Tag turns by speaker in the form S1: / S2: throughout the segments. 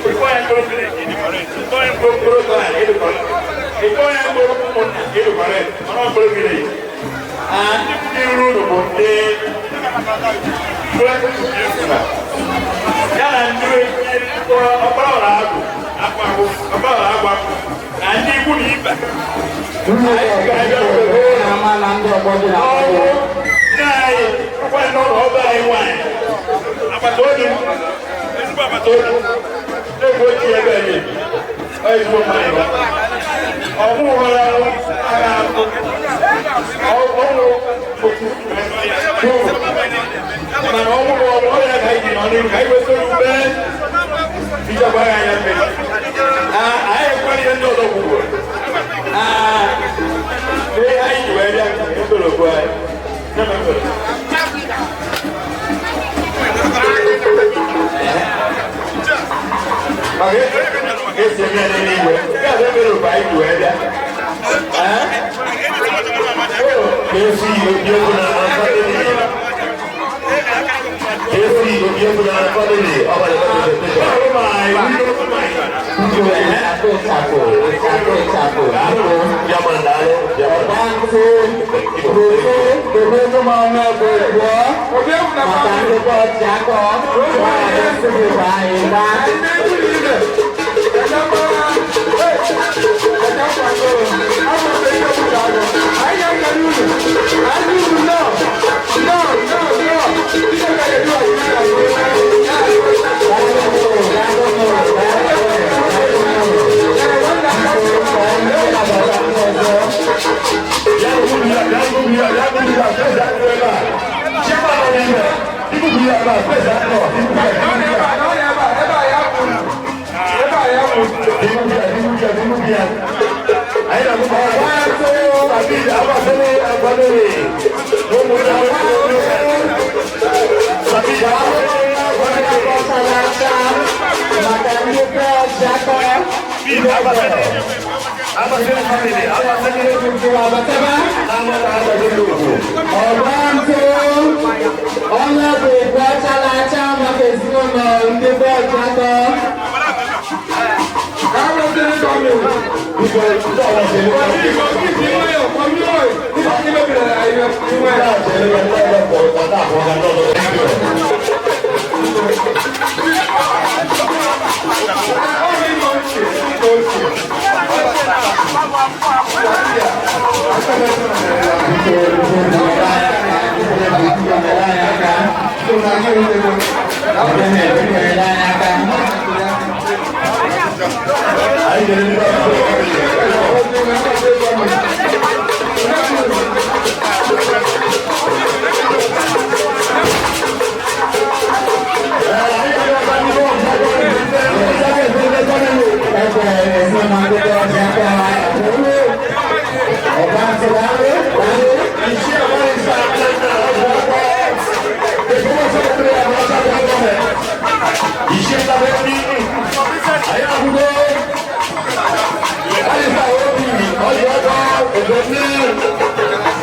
S1: Ịkpọ ya mkpụrụ village, ịdị correct. Ịkpọ ya mkpụrụ clan, ịdị correct. Ịkpọ ya mkpụrụ ụmụnna, ịdị correct. Mana ọ mkpụrụ village. Ndị iru unu bụ ndị ya na ndị ọkpara ọra agụ akpụ agụ, ọkpara ọra agụ akpụ na ndị ikwu na ibe.
S2: Ama na ndị ọgbọ dị na
S1: ọnwụ nne anyị nkwa n'ụlọ ọba anyị nwanyị, agbata obi m, ezigbo agbata obi m, na-ekwu ochie ebe anyị ọ ezigbo mmadụ ọmụ nwere agha ọnwụ otu, mana ọnwụ bụ ọnwụ ọrịa ka anyị ji nọ n'ihu ka anyị wesoro ube ichekwa ya anya mmiri. Anyị ekwere ihe ndị ọzọ kwuru. Ihe anyị ji wee bịa ndologbo anyị. Nye m ndolo. Maka esi eme ya n'eluigwe nke a bụ ebere bụ anyị ji wee bịa.
S3: KC Obiefuna and family. KC Obiefuna and family. Ọba the presentation.
S1: Oh my, we don't mind.
S2: Ịchafụ, ịchafụ, ịchafụ, ịchafụ, biko.
S3: Chairman, daalụ. Chairman.
S2: Ọba ntụ gote dobe m ọnụ ebe pụọ maka ndịkọ ọchị akọ nwaanyị nsogbu anyị gbaa.
S3: Bịa bịa ebe a. Chairman nọ n'ime. Ibu bịa ebe a, space adịrọ. Ibu bịa, ibu bịa, ibu bịa, ibu bịa. Anyị na-agụkọ Sabi Abasele and family. Ụmụnne Sabi Abasele and family.
S2: Maka ndịkọ ọchị akọ.
S3: Abasele. Abasele family. Abasele.
S2: Abataba.
S3: Amata Abasele ugwu.
S2: Ọba ntụ onye bụ igwe chala acha maka ezinụlọ ndị be ọchị akọ.
S3: Biko, ndị ọwa chere ka ndị a chere ka ndị ọzọ pụọ, ka ndị abụọ ka ndị ọzọ pụọ.
S2: Biko, nyere anyị aka. Nyere anyị aka.
S3: Anyị chere ndị ọzọ.
S2: Ekwe ezinụlọ ndị be ọchị akọ. Ọba ntụ, daalụ, daalụ.
S3: Ichie Barrister Nna Ọjọkwa, the former secretary of Russia government. Ichie Tabeti, anyị ahụgo Barrister Obi Ọjọkwa Ogbonni,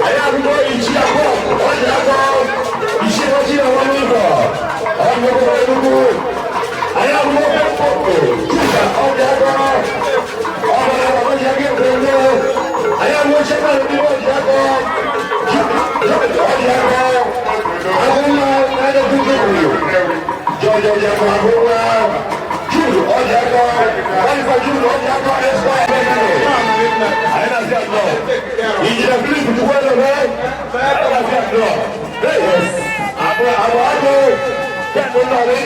S3: anyị ahụgo Ichie Abụọ Ọjọkwa, Ichie Oji Ọnwụnwụ Ọjọkwa Enugu, anyị ahụgo Pepoko Chuka Ọjọkwa, Ọbara Ọjọkwa Ogbonni, anyị ahụgo Shepherd Obi Ọjọkwa, Ọjọkwa, Agụnwa Jọjọ Ọjọkwa Agụnwa, Jude Ọjọkwa, Barrister Jude Ọjọkwa Esquire. Anyị na-asị atọ. Injinia Philip Chukwueze, anyị na-asị atọ. Abụ abụ agụ, Ken Nnọrị,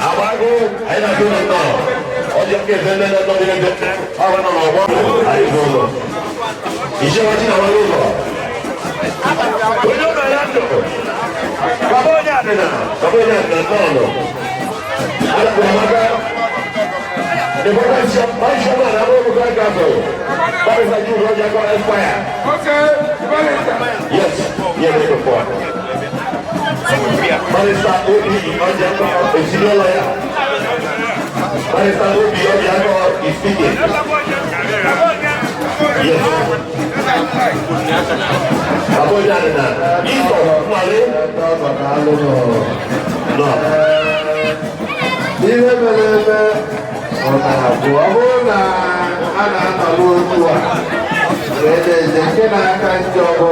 S3: abụ agụ, anyị na-asị ụlọ nnọọ. Ọjọkwa eze ndị nọ ndị ndị ọrụ nọ n'ọgbọ, anyị bụ ụlọ. Iṣẹ́ wọn ti nà wọn lóòrọ̀. Onye ọ̀nà ya ndụ. Bàbá onye àdìnà. Bàbá onye àdìnà náà nọ. Alàgbà Amaka. The former vice chairman of Abuja Council. Barrister Jude Ojiako Esquire. Yes, yeah, very good. Barrister Obi Ojiako, a senior lawyer. Barrister Obi Ojiako is speaking. Yes. Bàbá onye àdìnà. Ìsọ̀ Nwale. No.
S2: Ihe mere eme ọ na-abụ ọ bụrụ na a na-anọ n'otu a wee na-eje nke na-aka njọ bụ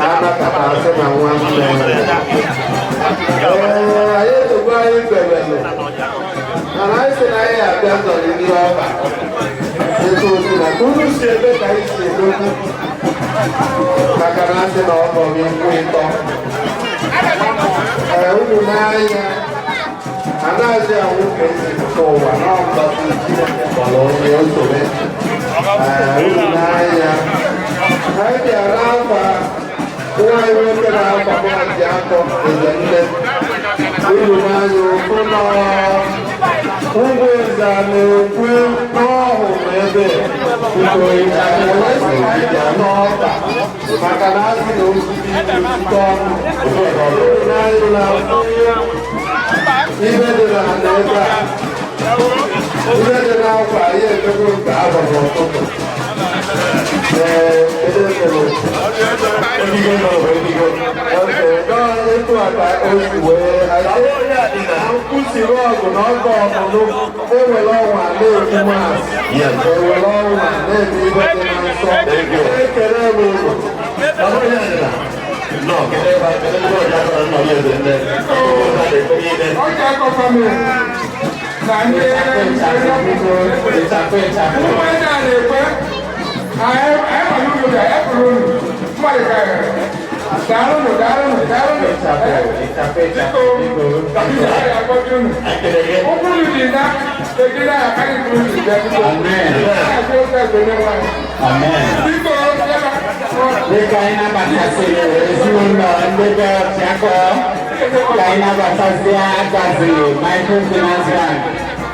S2: anakọta asị na nwanne. Ee, anyị etogbo anyị kpebele mana anyị sị na anyị abịa nọrịrị ọba etu otu na ka unu si ebe ka anyị si edokwu maka na asị na ọ nọ n'ikwu ịtọ. Ee, unu n'anya anaghịzi anwụ ka esi pụta ụwa na mgbasa Chineke gbara onye osobe. Ee, unu n'anya anyị bịara afa nwaanyị nwoke na-afa maazị akọ eze nne. Unu n'anya okwu nọ ugwu eze a na-ekwe n'ọhụ ebe biko n'ọka maka na asị na osisi ike ọnụ. Unu n'anya na ihe dị na ebe a, ihe dị n'akwa ihe emego nke abalị ụtụtụ. Ee, kedu ekele? Oke, etu a ka o si wee nkwụsịrị ọgụ na ọgọ ọmụmụ ewere ọnwa na-ekwu maasị, ewere ọnwa na-eme ihe dị na nsọ. Ekele m unu.
S4: Ọjà akọ family na ndị ụmụnne a na-ekwe anyị anyị unu bịa epụrụ unu mmadụ karịrị. Daalụnụ, daalụnụ, daalụnụ. Biko, anyị agọzi unu. Ụkwụ unu dị na ejide ya akarị nke unu ji bịa, biko. Na-asị ofe eze onye nwanyị. Biko,
S2: Dịka anyị nabatasịrị ezinụlọ ndị be Ọchịakọ, ka anyị nabatasịa Agazi Microfinance Bank.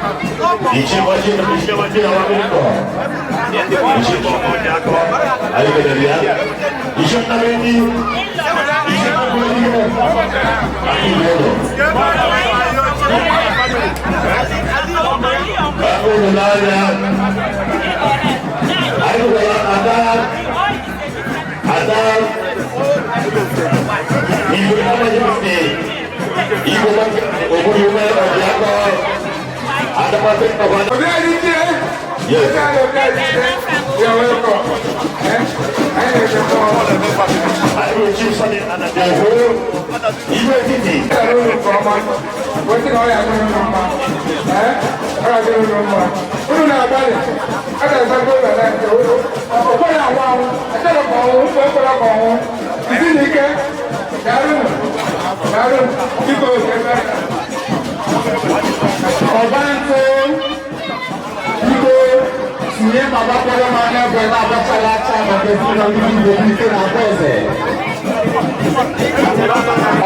S3: Ichie Machi, Ichie Machi na wabiko. Ichie Ayi kelere ya. Ichie Nnamdi. Ichie Nnamdi. Ayi lelo. Unu n'anya. Anyị gwara Ada Ada Igwe Amaghị Igwe Ogburu Ọbịakọ Adamate Ọba.
S4: Obi Adichie.
S3: Yes.
S4: Obi Adichie. You're welcome. Eh? Anyị na-ekekọ.
S3: Anyị bụ Chief Sunny Anadehu Igwe Etiti.
S4: Unu nke ọma. Wetị na ọ ya adịrị unu mma. Eh? Ọ ya adịrị unu mma. Unu na-agbalị. A ga-azago ụlọ na nke ụfọdụ anwụ anwụ. Achọrọ ka ọnwụ, ụfọ ekwela ka ọnwụ. Isi na ike. Daalụnụ. Daalụnụ. Biko, ebe.
S2: Ọbantụ, biko tinye baba kpọrọ m anya bụ ebe abachala acha maka ezinụlọ ndị Igbo ike na akwa eze.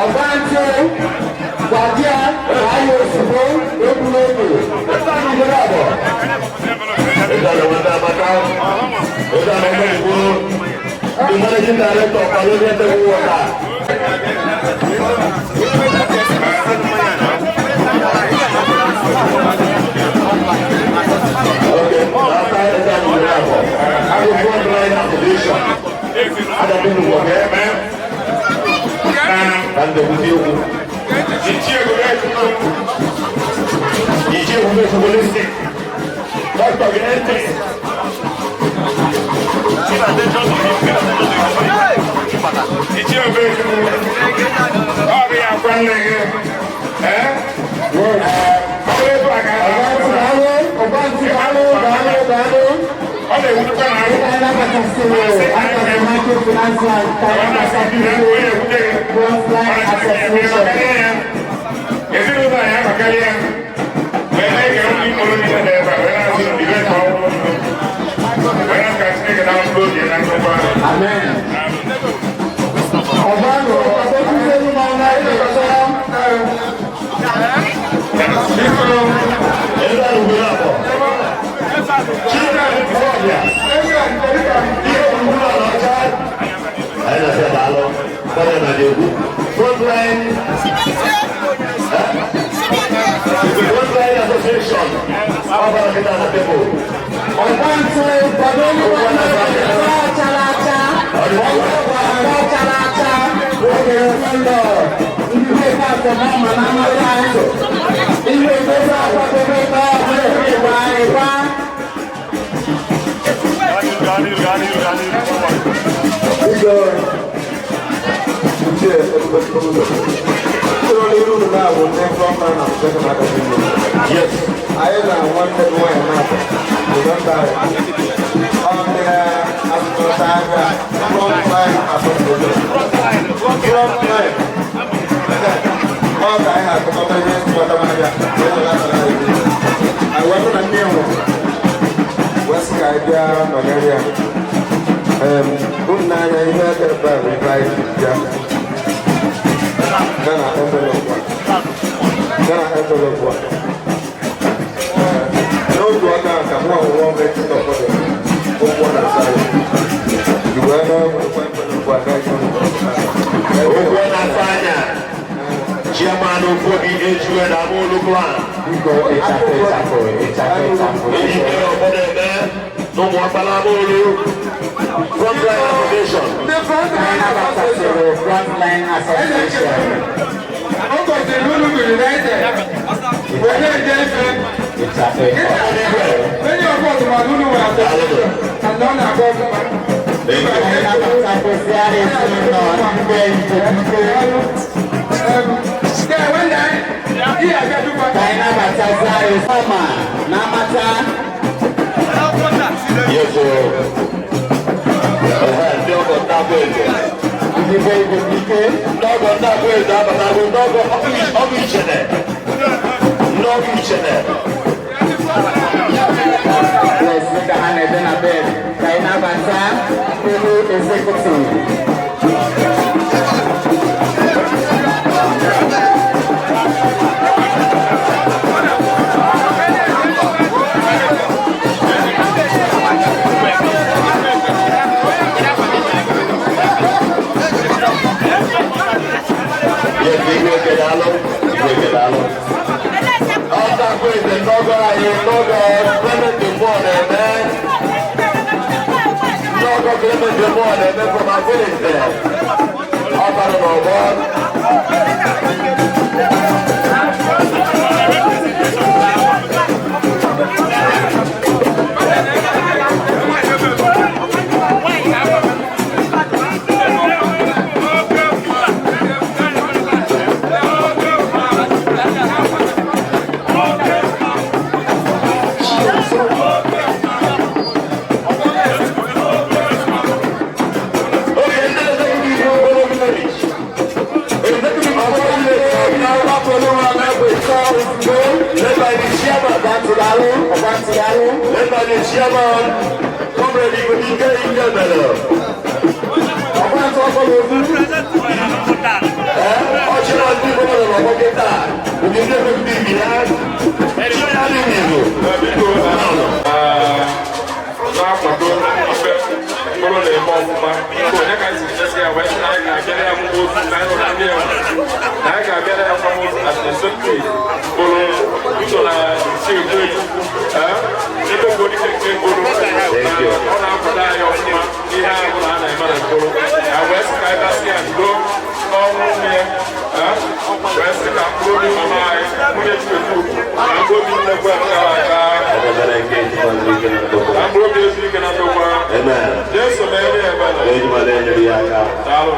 S2: Ọbantụ, gwadia ka anyị ozugbo egbula oge. Ugboro abụọ.
S3: Eze Alewanda Amaka, Eze Alewanda Igbo, the managing director of Palomia Table Water. Okay, after Eze Alewanda, I will go line association. Adabinu Woke, and the Wuti
S1: Ichie Ebube
S3: Ichie Ebube Holistic. Dr. Gente.
S1: Ichie Ebube ọ bụ ya akwa nne gị. Ee? Ọ bụ etu a ka
S2: Ọbantụ, daalụ, ọbantụ, daalụ, daalụ, daalụ.
S1: Ọ na-ewutekwa na arụ.
S2: Dịka anyị nabatasịrị Agazi Microfinance Bank, ka anyị nabatasịrị Frontline Association.
S1: Ezinụlọ anyị abakarị ya wee na-ege ndị mkpụrụ niile dị ebe a wee na-asị ibe ka ọ bụrụ wee na-asị ka Chineke na mkpụrụ obi na ndokwa.
S2: Amen. Ọbantụ, ọbantụ, m anya ịkọta.
S1: Biko.
S3: Eze Alewanda. Chief Ọbịa. Ihe owuwu na ọcha. Anyị na-asị daalụ. Kwanye na egwu. Frontline. Frontline Association. Ọbara kịta na tebụl.
S2: Ọbantụ, kwado onye chara acha. Ọbantụ, chara acha. Oge ụlọ ndị be from Mama. Ihe ebe akwadebe ịgba ịgba.
S3: Biko, uche ụlọ n'iru unu na-abụ ndị Frontline Association Academy.
S1: Yes.
S3: Anyị na nwanne gị nwaanyị na-abụ November ọ ndị na-azụkọta aka Frontline Association. Frontline. Ọ ka anyị na-akọkọta ihe nzụkọta n'ahịa wee were aka na anyị. Anyị wee hụ na nne nwụrụ, wee sị ka anyị bịa nọnyere ya. Unu n'anya ihe aka ebe a bụ ife anyị ji bịa. Ghana envelope a. Ghana envelope a. N'otu aka ka mụ ọwụwa ọrụ echi n'ọfọdụ ụgwọ na asa ya. Igwe na-enwekwa envelope a na-enye unu.
S1: Okwu na-asa anya. Chairman Ofobi Ejue na Amolu Clan.
S2: Biko, ịchafụ ịchafụ ịchafụ ịchafụ.
S1: Eji mere ụfọdụ eme n'ụmụ akpala Amolu. Frontline Association.
S4: Ndị Frontline Association.
S2: Anabatasịrị Frontline Association.
S4: O gosiri unu bụ united. Wee na-eje ife.
S2: Ịchafụ ịchafụ.
S4: Many of us ma unu nwere association and ọ na-aga ọfụma.
S2: Anabatasịrị ezinụlọ ndị Igbo.
S4: Nke nwanne anyị, ihe abịa dukwa.
S2: Ka anyị nabatasịrị Sọma na amata.
S1: Yes, sir. Ndị ọgọ ndị abụ eze.
S2: Ndị be Igbo ike.
S1: Ndị ọgọ ndị abụ eze abatago ndị ọgọ ọgụ ichene. Ndị ọgụ ichene.
S2: Yes, dịka ha na-ede na bed. Ka anyị nabata ndị executive.
S1: Yes, igwe ekele alụ. Igwe ekele alụ. Ọta abụ eze ndị ọgọ anyị ndị ọgọ Clement Mmụọ na-eme. Ndị ọgọ Clement Mmụọ na-eme from Afghanistan. Ọ bara n'ọgbọ. Okay, ndị executive Obodo Village. Executive Obodo Village led by the chairman.
S2: Ọgbantigalụ, ọgbantigalụ.
S1: Led by the chairman, Comrade Igwe Ikebele.
S2: Ọgbantụ ọkọlọ ofu.
S1: Ọchịrị ndị gọvanọ n'ọgbọ kịta, ndị executive ya, chi ya adịghị Igbo.
S4: Biko, na-akwado ife mkpụrụ na-eme ọfụma. Biko, onye ka anyị siri chesi ya wee sị na anyị ga-abịara ya akwamozu na anyị nọ na ndị ya na anyị ga-abịara ya akwamozu as the secretary mkpụrụ iso na isi ekwu ebe bụ dike nke mkpụrụ na ọ na-akwado anyị ọfụma n'ihe ahụ na a na-eme na mkpụrụ ya wee sị ka anyị gasị ya ndo n'ọnwụ nne ya, wee sị ka mkpụrụ obi mama anyị nwunye Chukwu na mkpụrụ obi nnekwu gara aga
S1: Ebere nke Chukwu ike na ndokwa.
S4: na mkpụrụ obi ezu ike na ndokwa.
S1: Amen.
S4: Jesu mere ya ebere.
S1: Ejimala enyere ya aka.
S4: Daalụ.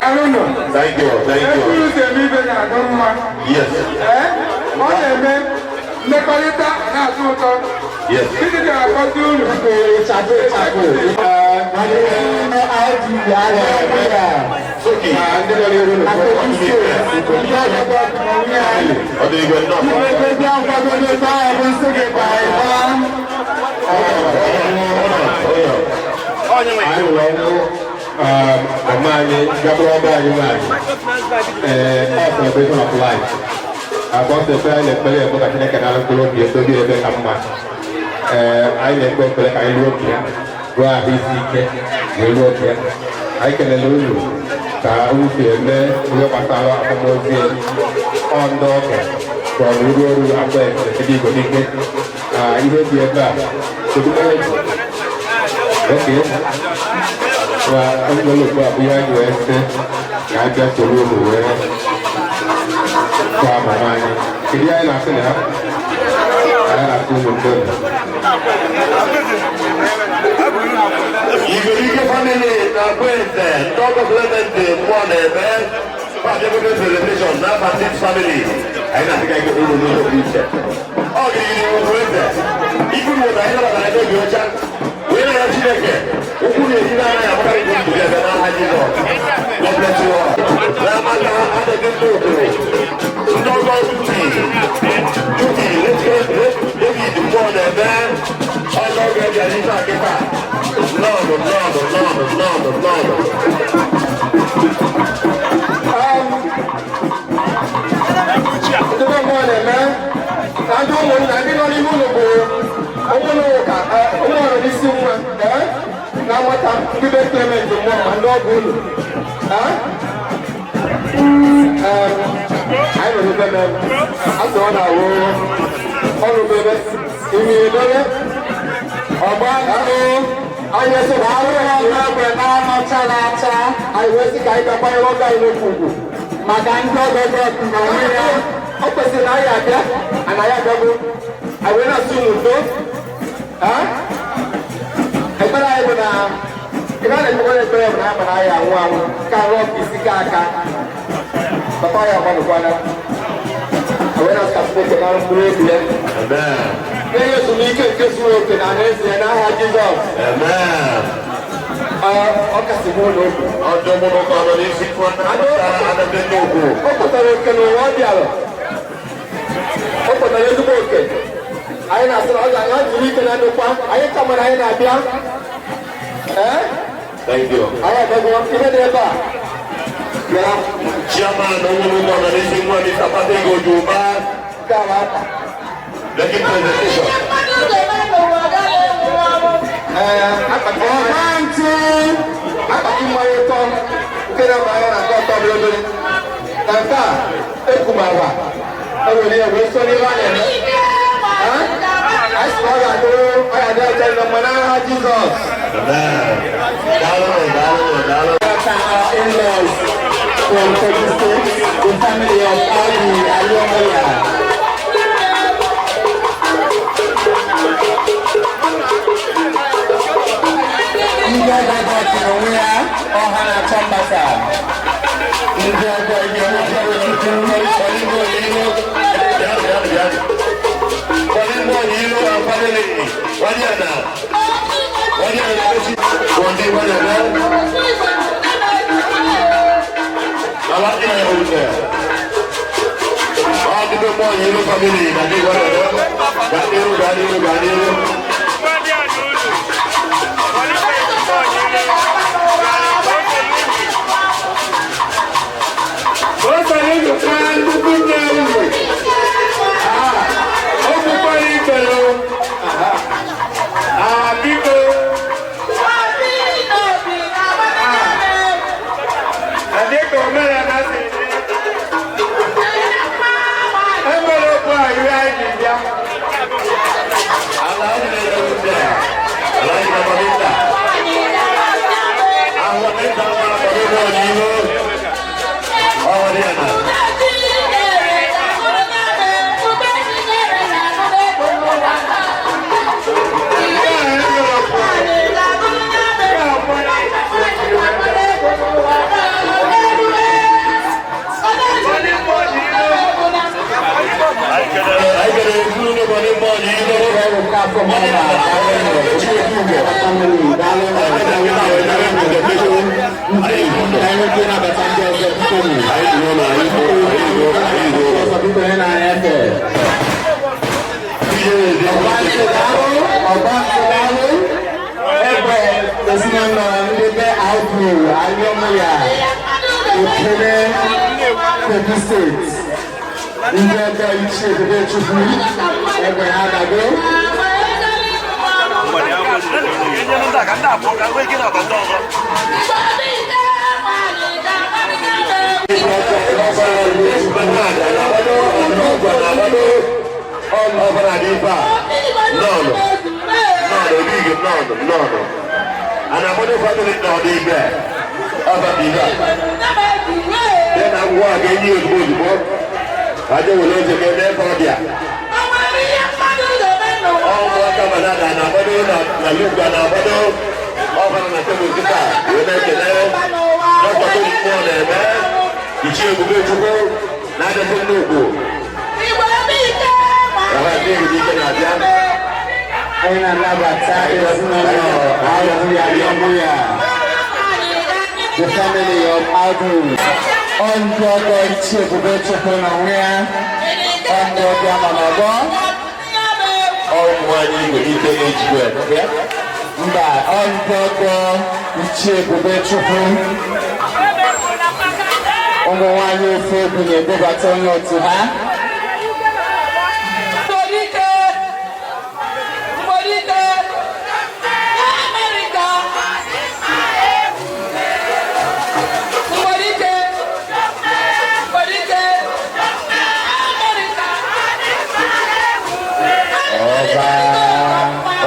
S1: Alụnụ. Thank you, thank you.
S4: Ebe unu si eme ibe na-adọ mma.
S1: Yes.
S4: Ee, ọ na-eme mmekọrịta na-atọ ụtọ.
S1: Yes.
S4: Gịnị ga-akọzi unu?
S2: Ịchafụ ịchafụ. Nwanne IG ara ya.
S1: Soki.
S3: Ndị nọ n'iru unu.
S2: Akpọchi steeti. Ndị ọzọkwa nwunye anyị.
S1: Ọ dị igwe nnọọ.
S2: Iwe ebe akwado n'ebe ahụ bụ nsị gị gba ịgba.
S3: Anyị nwere ọnwụ mama anyị gabụrụ ọba anyị nwaanyị. Ee, ọ celebration of life. Akọ sị ekpere anyị na-ekpere ya bụ ka Chineke nara mkpụrụ obi edobe ebe ka mma. Ee, anyị na-ekpe ekpere ka anyị ruo oge ya, ruo ahụ isi ike wee ruo oge ya. Anyị kelele unu ka unu si eme ihe gbasara akwamozu ya. Ọ ndị ọgọ kpọrọ iru ọrụ agba ese ebe Igbo n'ike. Na ihe dị ebe a, kedu ihe dị? Okay. Wa envelope a bụ ihe anyị wee sị ka anyị bịa soro unu wee
S2: Kwa mama anyị, kedu ihe anyị na-asị na ya? Anyị na-asị ụmụ ndị.
S3: Igwerike family na Akwete, ndị ọgọ Clement mmụọ na-eme Fadebebe celebration na Francis family. Anyị na-asị ka anyị ụlọ n'ụzọ dị iche. Ọ gịrịgịrị ugwu eze. Ibu na ụda anyị nabatara n'obi ọcha. Wee na ya Chineke, ụkwụ na-esi n'anya ya amakarị ndị ndụ ebe n'aha Jizọs. God bless you all. N'amaka adịghị ndị okoro. Ndị ọgọ Tuti, Tuti, David mmụọ na-eme ọzọ ga-eji ife akịta. Lọọdụ, lọọdụ, lọọdụ, lọọdụ, lọọdụ.
S4: Ndị mmụọ na-eme na ndị ụmụnna ndị nọ n'ime ụlọ bụ ụmụnna ụka ụmụ ọrụ n'isi nwa na nwata ndị be Clement mmụọ ma ndị ọgụ ụlọ. Anyị nọ n'ebe mere asị ọ na-awụ ọrụ bebe imi edebe ọgba nkụ anyị esi na arụ ha
S5: Egbe na-anọcha na-acha.
S4: Anyị wee sị ka anyị gakwanyere ọgọ anyị n'okwu ugwu
S5: maka ndị ọgọ na onwe ya.
S4: Ọ kwesịrị na anyị abịa ana anyị abịago, anyị wee na-asị unu ndo. Ekpere anyị bụ na ebe a na-ekpekwara ekpere bụ na ya mara anyị anwụ anwụ ka arụ ọkụ isi ka aka papa ya agbanụkwana wee na-asị ka Chineke mara mkpụrụ obi ya
S3: Amen.
S4: na-enye ezumike nke zuru oke na alaeze ya n'aha Jizọs.
S3: Amen.
S4: Ọ kasị m ụlọ obi.
S3: Ọjọ́ mụnụ ka ọ nọ n'isi adịghị ndị okwu.
S4: O pụtara oke n'ụwa ọ bịara, o pụtara ezigbo oke. Anyị na-asị na ọ ga ya zuru ike na ndokwa anyị ka mara anyị na-abịa ee.
S3: Thank you.
S4: Anyị abịago ihe dị ebe a bịara.
S3: Chairman ụmụnụ ka ọ nọ n'isi nwa Mr. Patrick Ojuba.
S4: Nke a bụ akpa.
S3: Making presentation.
S4: Ee, akpati
S5: Ọgba ntị.
S4: Akpati mmanya ụtọ nke na-aba anya na nke ọtọ bụ obere na nke a ekwumara ewere ya wee so n'ihe a na-eme. Anyị sị na ọ ga-adịrị ọ ga-adị ọcha na mma n'aha Jizọs.
S3: Amen. Daalụ, daalụ, daalụ.
S5: Our in-laws from Kogi State, the family of Adi Aliomoya. Ndị ọgọ ọchịrị onwe ya, ọha na-achọ mbasa.
S3: Ndị ọgọ ihe Ọlịmọ Yilo. Bịa, bịa, bịa. Ọlịmọ Yilo and family. Wadiana. Wadiana Ochi. Wọ̀ndí Wadiana. Alájà Ewùtẹ̀. Ọdún mọ́ Yilo family nàdí Wadiana. Gàdírú, gàdírú, gàdírú.
S1: O sọ̀rọ̀ ìdùnkwa nnukwu nne unu. O kwukwara ikele o. Ah, biko. Ah, dịka omenala si dị, enwere okwu a ihe anyị ji bịa.
S3: Alájà Ewùtẹ̀. Alájà Babita. Àwọn mẹ́ta wà pẹ̀lú Yilo. Ọwọ́díàna.
S1: Nke a enwere okwu a. Nke a kwara.
S3: Anyị kere ezinụlọ Ọlịmọ Yilo.
S5: Family, daalụ, daalụ, anyị nwoke na-abata ndị ọzọ biko nụ. Ọzọ biko onye na-anya efe. Ọgba ntị daalụ, ọgba ntị daalụ. Egbe ezinụlọ ndị be Alpro Aliomoya, Okene, Kogi State. Ndị ọgọ ichie Ebubechukwu, egbe ha adago.
S3: Nọọnụ, obi nọọnụ, nọọnụ. And agbado family nọ n'ime. Ọba bụ ihe a. Ya na ngwa a ga-enye ozugbo ozugbo. Aje wele oche ka ebe ka ọ bịa. Ụmụaka Banana na-agbado na Lugba na-agbado ọbara na tebụl kịta wee na-ekele Dọkịta Tony Mmụọ na-eme Ichie Ebube Chukwu na-adịghị nnukwu. Aha ndị ike na-abịa.
S5: Anyị na-anabata ezinụlọ Audu Ayomuya, the family of Audu. Ndị ọgọ Ichie Ebube Chukwu na onwe ya, ndị ọbịa nọ n'ọgbọ.
S3: Ụmụ anyị nwere ike ejikwa ya.
S5: Mba, ndị ọgọ Ichie Ebube Chukwu. Ụmụ nwanyị ofe egwu na-edebata onye otu ha.
S6: Mgbolite, Mgbolite, America. Mgbolite, Mgbolite, America.
S5: Ọba,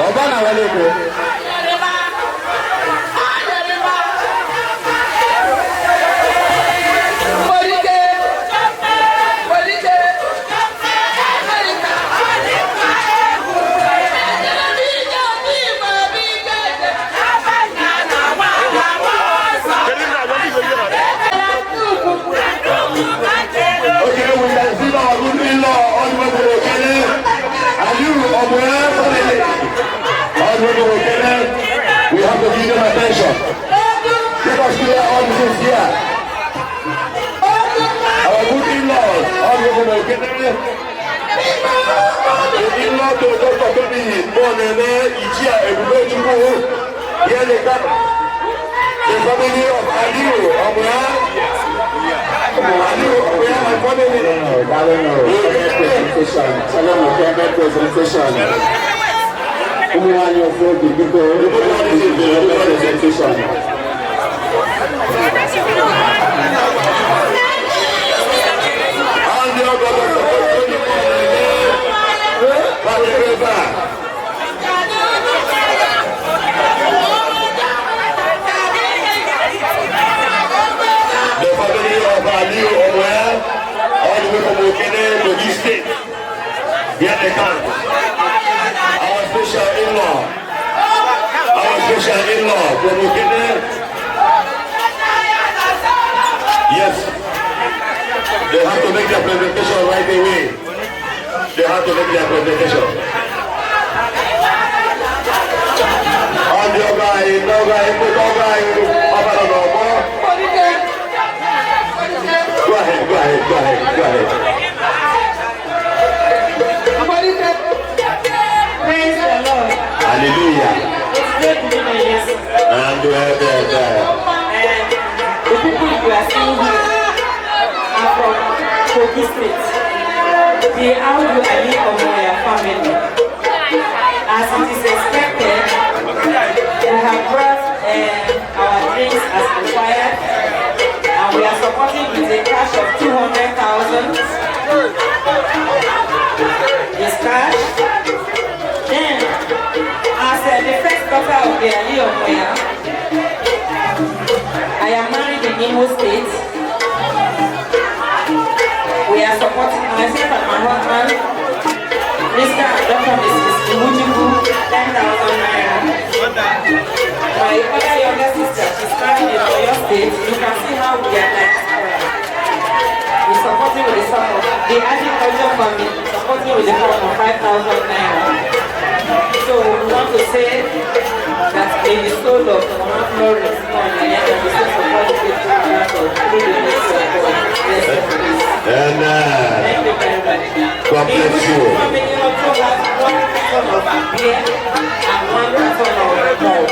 S5: ọba na wale ego.
S6: Ayọrịma, ayọrịma. Mgbolite, Mgbolite, America.
S3: Okay, we can see our good in-law all the way from Okene. Aliu Omoya family. All the way from Okene. We have to give them attention. Let us clear all this here. Our good in-laws, all the way from Okene. The in-law to Dr. Toby Monene Ichie Ebube Chukwu. Here they come. The family of Aliu Omoya. Aliu Omoya and family.
S5: Daalụ nụ, presentation. Shalom, okeme presentation. Ụmụ nwanyị ofe obi, biko, presentation.
S3: Ndị ọgọ Dr. Tony Monene gbadoro ebe a. The family of Aliu Omoya, all the way from Okene, Kogi State. Here they come. Our special in-law. Our special in-law from Okene. Yes. They have to make their presentation right away. They have to make their presentation. Ndị ọgọ anyị, ndị ọgọ anyị, ndị ọgọ anyị, ọbara n'ọgbọ. Go ahead, go ahead, go ahead, go ahead.
S7: Praise the Lord.
S3: Hallelujah.
S7: It's great to be here.
S3: And there.
S7: And the people you are seeing here are from Kogi State, the Audu Ali Omoya family. As it is expected, we have brought our drinks as required, and we are supporting with a cash of 200,000. This cash. Then, as the first daughter of the Ali Omoya, I am married in Imo State. We are supporting myself and my husband, Mr. and Dr. Mrs. Iwuchukwu, 10,000 naira. My other younger sister, she's married in Oyo State. You can see how we are diaspora. We supporting with the sum of the agriculture family, supporting with the sum of 5,000 naira. So we want to say that may the soul of Mama Florence and the soul of God through the mercy of God. Rest in peace.
S3: Amen.
S7: Thank you very much.
S3: God bless you.
S7: The family also has one carton of beer and one carton of malt.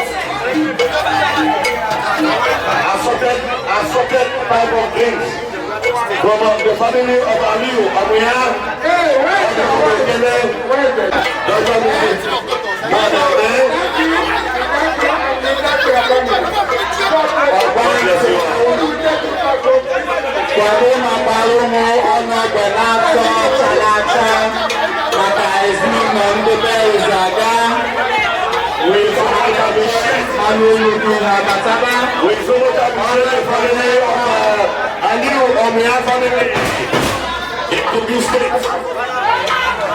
S3: Assorted type of drinks from the family of Aliu Amuya.
S4: Hey, where is the Where is the
S3: Dr. Mrs. Monene.
S4: Thank you. Thank you.
S3: God bless you.
S5: Kwado ma gbara ụmụ ọnụ egbe na-atọ chara acha maka ezinụlọ ndị be aga.
S3: We so much appreciate.
S5: Anụ olugbu na bataba.
S3: We so much appreciate the family of Aliu Omoya family. Kogi State.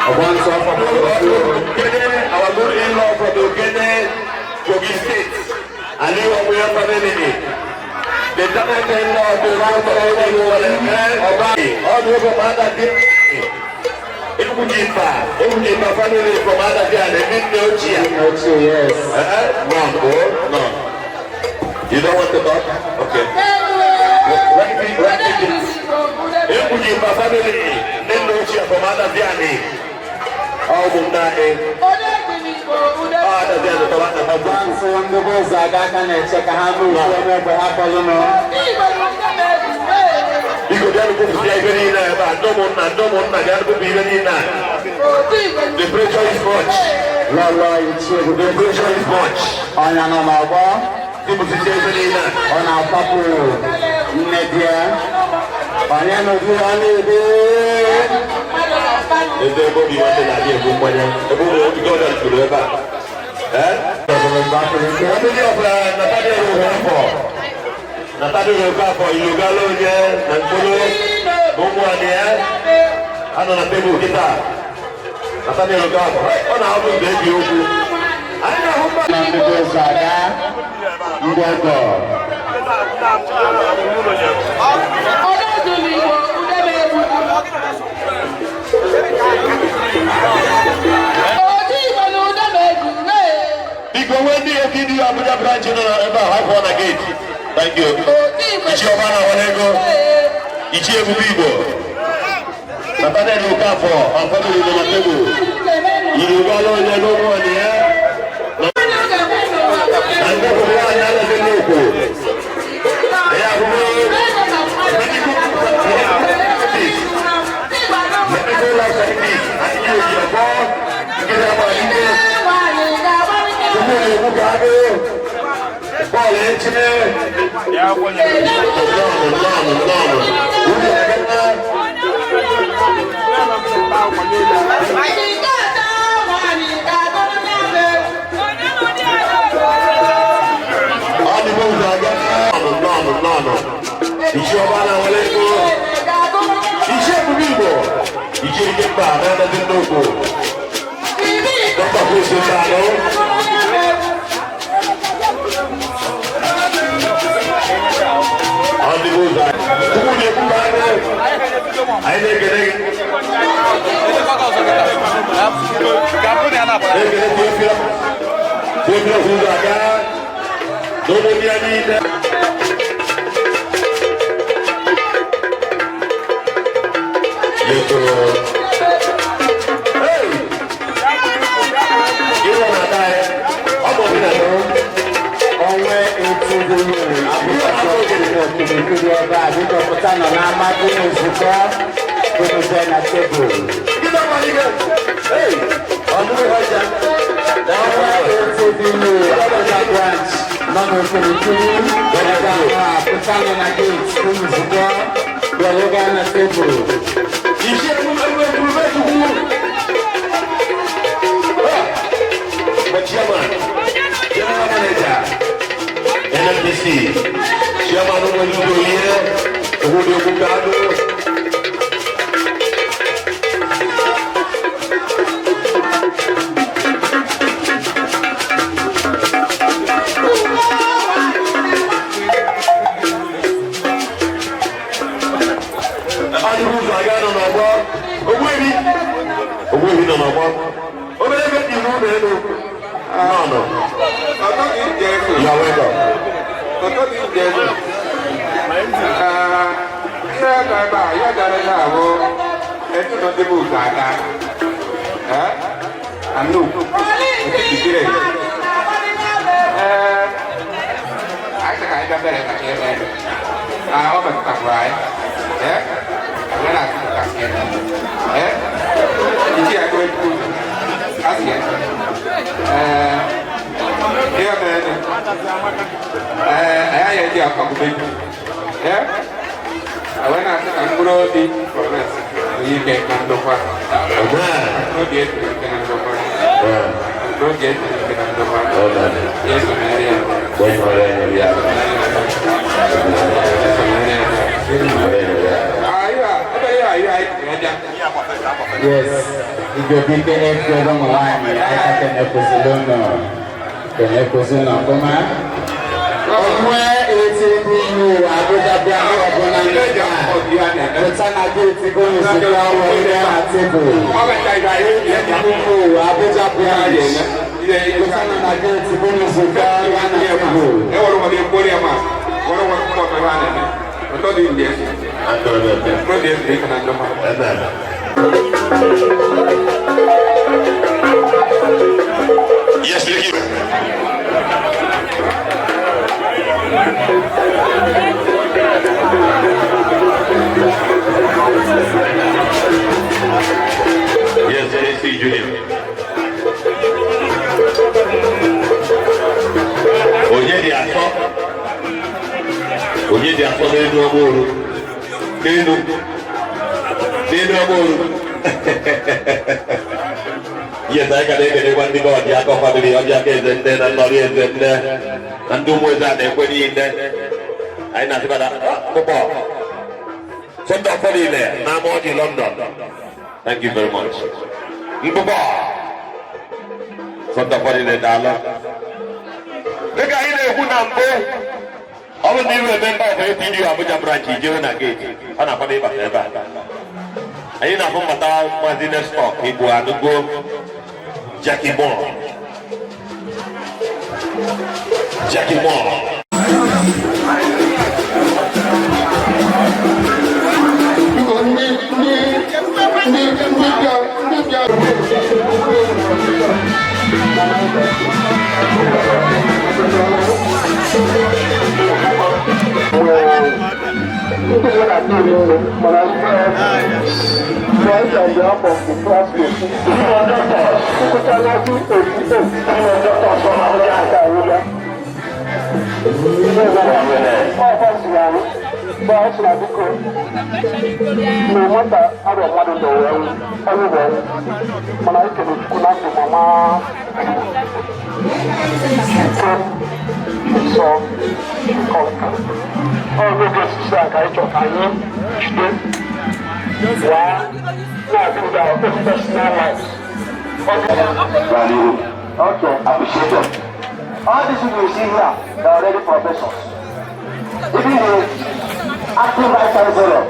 S5: Ọgbantụ afọ.
S3: Okene, our good in-law from Okene, Kogi State. Ali Omuya family. The talented in-law of the Round Ọba, all the way from Adadi. Ekwujimba, Ekwujimba family from Adadi and Eminne Ochia.
S5: Ochie, yes.
S3: None, oh, none. You don't want to talk? Okay. Right, right, Ekwujimba family, Nne Ochia from Adadi. Ọ bụ nna anyị. Ọ Adadi anyị tọwa na ha bụ.
S5: Ọgbantụ ndị bụ ụzọ aga aka na-eche ka ha nụ ugbu ebe ha kpọlụnụ.
S3: Biko bịa nkwupụta ibe niile ebe a, ndị ụmụnna, ndị ụmụnna bịa nkwupụ ibe niile a. The pressure is much.
S5: Lọlọ Ichie Ebube.
S3: The pressure is much.
S5: Ọnya nọ n'ọgbọ.
S3: Kwupụta ibe niile a.
S5: Ọ na-akwapụ nne di ya. Onye n'obi ọ na-ebe.
S3: Ebe ebe obi nwanne na-adị egbu mmanya. Ebe ụmụ obi gọọdọ juru ebe a. Eh? Family of Nathaniel Okafor. Nathaniel Okafor, Ilugalo onye na Nkolo na ụmụ anyị ya. A nọ na tebụl kịta. Nathaniel Okafor, ọ na-ahụ mgbe ebi okwu. Anyị na-ahụ mmadụ.
S5: Na ndị bụ ụzọ aga ndị ọgọ.
S3: Biko nwee ndị APD Abuja branch nọ ebe a, ha pụọ na gate. Thank you. Ichie ọba na awara ego. Ichie Ebube Igbo. Nathaniel Okafor and family nọ na tebụl. Ilugalo onye n'ụmụ anyị ya. Na ndị obodo anyị anaghị n'okwu. Ya ahụhụ medical life scientist and ihe oji ọgbọ nke na-agba ike. Tupu na-ekwu ka agụ bọọlụ eche. Nnọọnụ, nnọọnụ, nnọọnụ. Unu aga. Ọ dị ụzọ aga. Nnọọnụ, nnọọnụ, nnọọnụ. Ichie ọba na awara ego. Ichie Ebube Igbo. Ichie Ikemba na-anaghị nnukwu. Dọkịta Kwesi Mbanụ. Ọ dị ụzọ. Tupu na-ekwu ka agụ. Anyị na-ekele gị. Na-ekele Theophilus. Theophilus ụzọ aga. Na ụmụ ndị ya niile. Lekoro. Hey! Ịrọ na-ata ya. Ọ bụ omenala.
S5: Onwe etu duru abụkọta okirikiri ebe a biko pụta nọ n'ama dị nzukọ gụnụzie na tebụl.
S3: Gịnị ọgwa gị? Hey! Ọ bụrụ ha ja.
S5: Onwe etu duru Abuja branch nọ n'okirikiri ebe a pụta nọ na gate dị nzukọ bịaruga na tebụl.
S3: Iṣẹ́ ebube ebube chukwu. The chairman, general manager, NNPC, chairman Ụmụnne Oye, Obodo Ogbugado. Adịghị ụzọ aga nọ n'ọgbọ. Ogbuebi. Ogbuebi nọ n'ọgbọ. Obere ebe dị n'ụlọ elu. Nọ nọ. You are welcome.
S4: Ihe nọ ebe a, ya gara ya ahụ etuto ndị bụ ụzọ aga. Anu, okirikiri. Ee, anyị sị ka anyị bịa bere ka ihe mere. Ọ metụtakwara anyị. Ee, anyị na-asị ka ihe mere. Ee, iji ya gụọ ezigbo ụzọ. Asị ya. Ee, ihe mere. Ee, anyị eji akwagobe. Ee, anyị na-asị ka mkpụrụ obi Florence nwee ike na ndokwa. Mkpụrụ obi ezuru ike na ndokwa. Mkpụrụ obi ezuru ike na ndokwa. Yesu mere ya. Yesu mere ya. Ayo, ebe ya ayo anyị
S5: Yes, Igwebike ekele ụmụ nwanyị aka kenekwuzili unu, kenekwuzi unu ọfụma. Onwe eti ndị ihu Abuja bịa ọbụla ndị a pụta na gate ka unu zụta ọrụ ndị na tebụl. Ihu Abuja branch pụta na gate ka unu zụta ọrụ na tebụl.
S3: Yes, thank you. Yes, AC Junior. Onye dị atọ. Onye dị atọ n'elu ọgbọrụ. N'elu. N'elu ọgbọrụ. Yes, anyị ka na-ekelekwa ndị be Ọdịakọ family, Ọdịakọ eze nne na nnọrị eze nne na ndị ụmụ eze a na-ekwe niile. Anyị na-asịbata pụpọ. Sọndọ ọfọ niile n'ama ọjị London. Thank you very much. Mbụbọ. Sọndọ ọfọ niile, daalụ. Dịka anyị na-ekwu na mbụ, ọ bụ na iwe member of APDU Abuja branch, ijewe na gate, ọ na-akwado ịbata ebe a. Anyị na-afụ mmata Maazị Nestor Igbo Anụgo Jackie Moore. Jackie Moore.
S2: Biko, ndị bịa. Ndị na-atụ ilu mana write on behalf of the classmates. Nkwụcha 1988, aka arụla. Ọfa siri anyị, mgbe anyị siri biko, na nwata arọ mmadụ nọ wee ọnwụ bụ ọnwụ. Mana anyị kere Chukwu na ndụ mama ike nsọ nke ọka. Ọ n'oge osisi a ka anyị chọrọ ka anyị jide waa na-build our own personal lives.
S8: Okay, appreciate them. All these people you see here, they are already professors. Even the acting vice chancellor,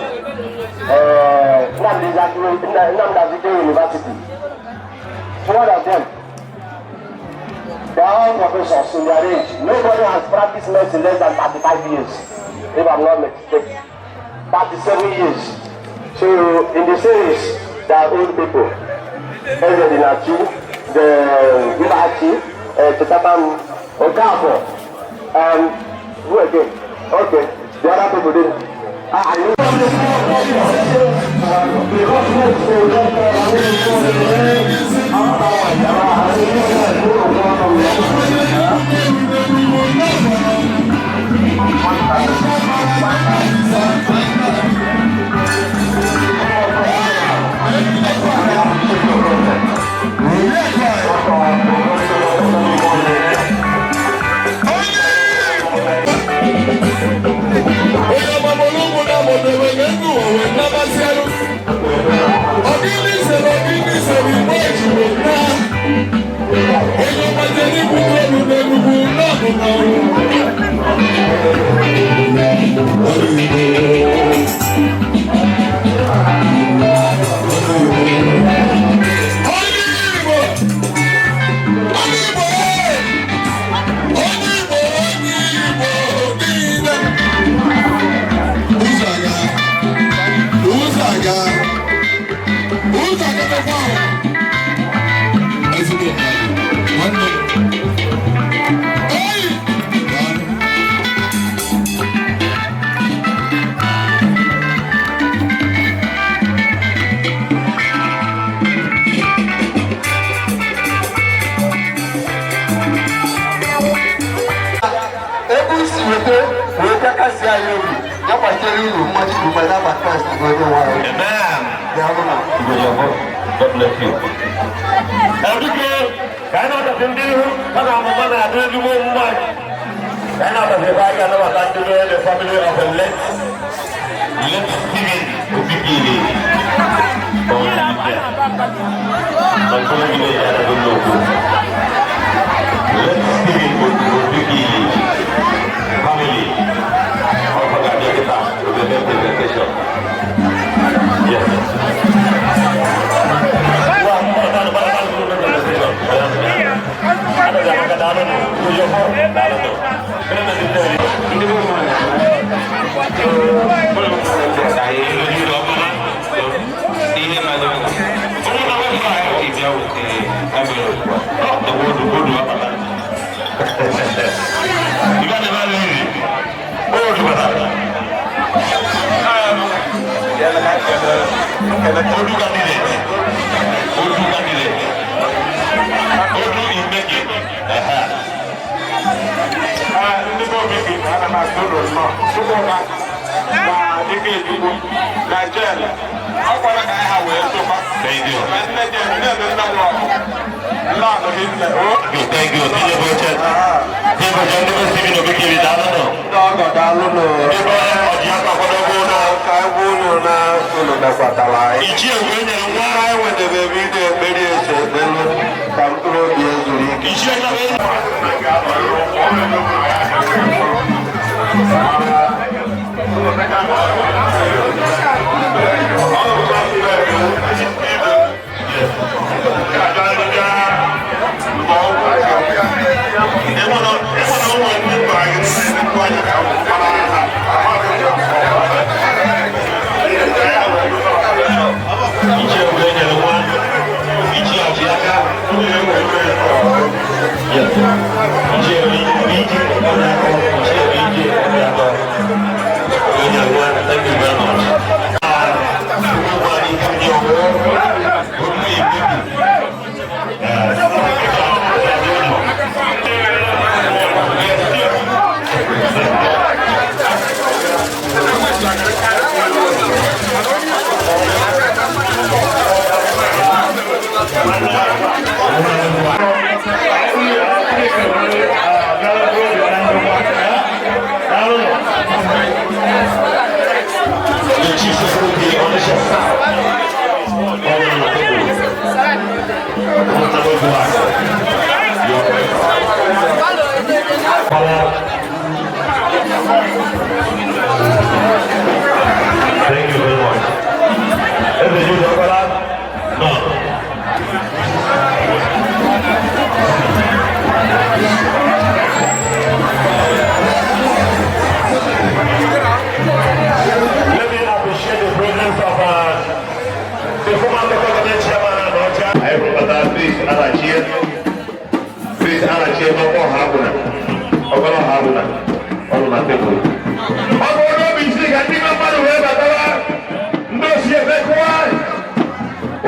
S8: Nnamdi Azikiwe University, one of them, they are all professors in their age. Nobody has practiced medicine less than 35 years, if I'm not mistaken. 37 years. So in the series, they are old people. Eze Dinachi, the Mbachi, Chetatam, Okafor, who again? Okay, the other people didn't. Ah, I
S9: Onye ọgbamolugwu na mọdebe n'elu owe nabasialu. Ọdịni sere, ọdịni sere igbo ejigbo na. Onye ọgbajere ibute olu n'Enugwu n'ọbụ n'ọrụ. Onye Igbo! Onye Igbo! Onye Igbo! Onye Igbo niile! Ụzọ aga, ụzọ aga, ụzọ aga mekwa ahụ. Ezigbo mmadụ, nwanne m. Oyi! Daalụ.
S8: Ebe isi weta wee bịakasị anyị obi ya kwachere unu mmachi bụ n'afa Kraịst bụ onye nwe anyị.
S3: Amen.
S8: Daalụ na.
S3: God bless you. Biko, ka anyị na-adọsị ndị ihu ha na amụma na-adị ezigbo mma. Ka anyị na-adọsị ebe anyị ga-anabata ndị be the family of late Steven Obikili. Na nke onye ya na nnukwu. Let's Steven Obiki family. Ọ ga-abịa kịta with the presentation. Yes. Odu candidate. Odu candidate. Odu is making.
S4: Ndị be obi gị ana m asị ụlọ nnọọ Chukwuma na dịka ejigbo na jel ọ gwara ka anyị ha wee tụkwa.
S3: Thank you.
S4: Ma nne jel nne nne nna m ọgụ nna anọghị nne o.
S3: Thank you. Thank you. Thank you. Thank you. Steven Obikiri, daalụ nụ.
S2: Ndị ọgọ, daalụ nụ.
S3: Ndị be ọji aka akwadogo ụlọ.
S2: Ka egwu unu na unu mekwatara anyị.
S3: Ichie wee nyere nwa.
S2: Anyị nwedebe ebe ị na-ekperi ese ekpelu ka mkpụrụ obi ezuru ike.
S3: Ichie na wee Ichie wee nyere nwa. Ichie ọji aka. Yes. Ichie iji ọbịa akọ. Ichie iji ọbịa akọ. Wee nyere nwa. Thank you very much. Ụmụ anyị ndị ọgbọ. Odu imebi. The chief secretary on the South. Thank you very much. Eze Jude Ọkpara? No. Let me appreciate the presence of the former local government chairman and Ocha. Anyị rụbata Chris Arachie. Chris Arachie n'ọkwa ọha agwụna. Ọkpara ọha agwụna. Ọ nọ na tebụl. Ọ bụ onye obi isi ka ndị mmadụ wee batara ndị osi efekụwa.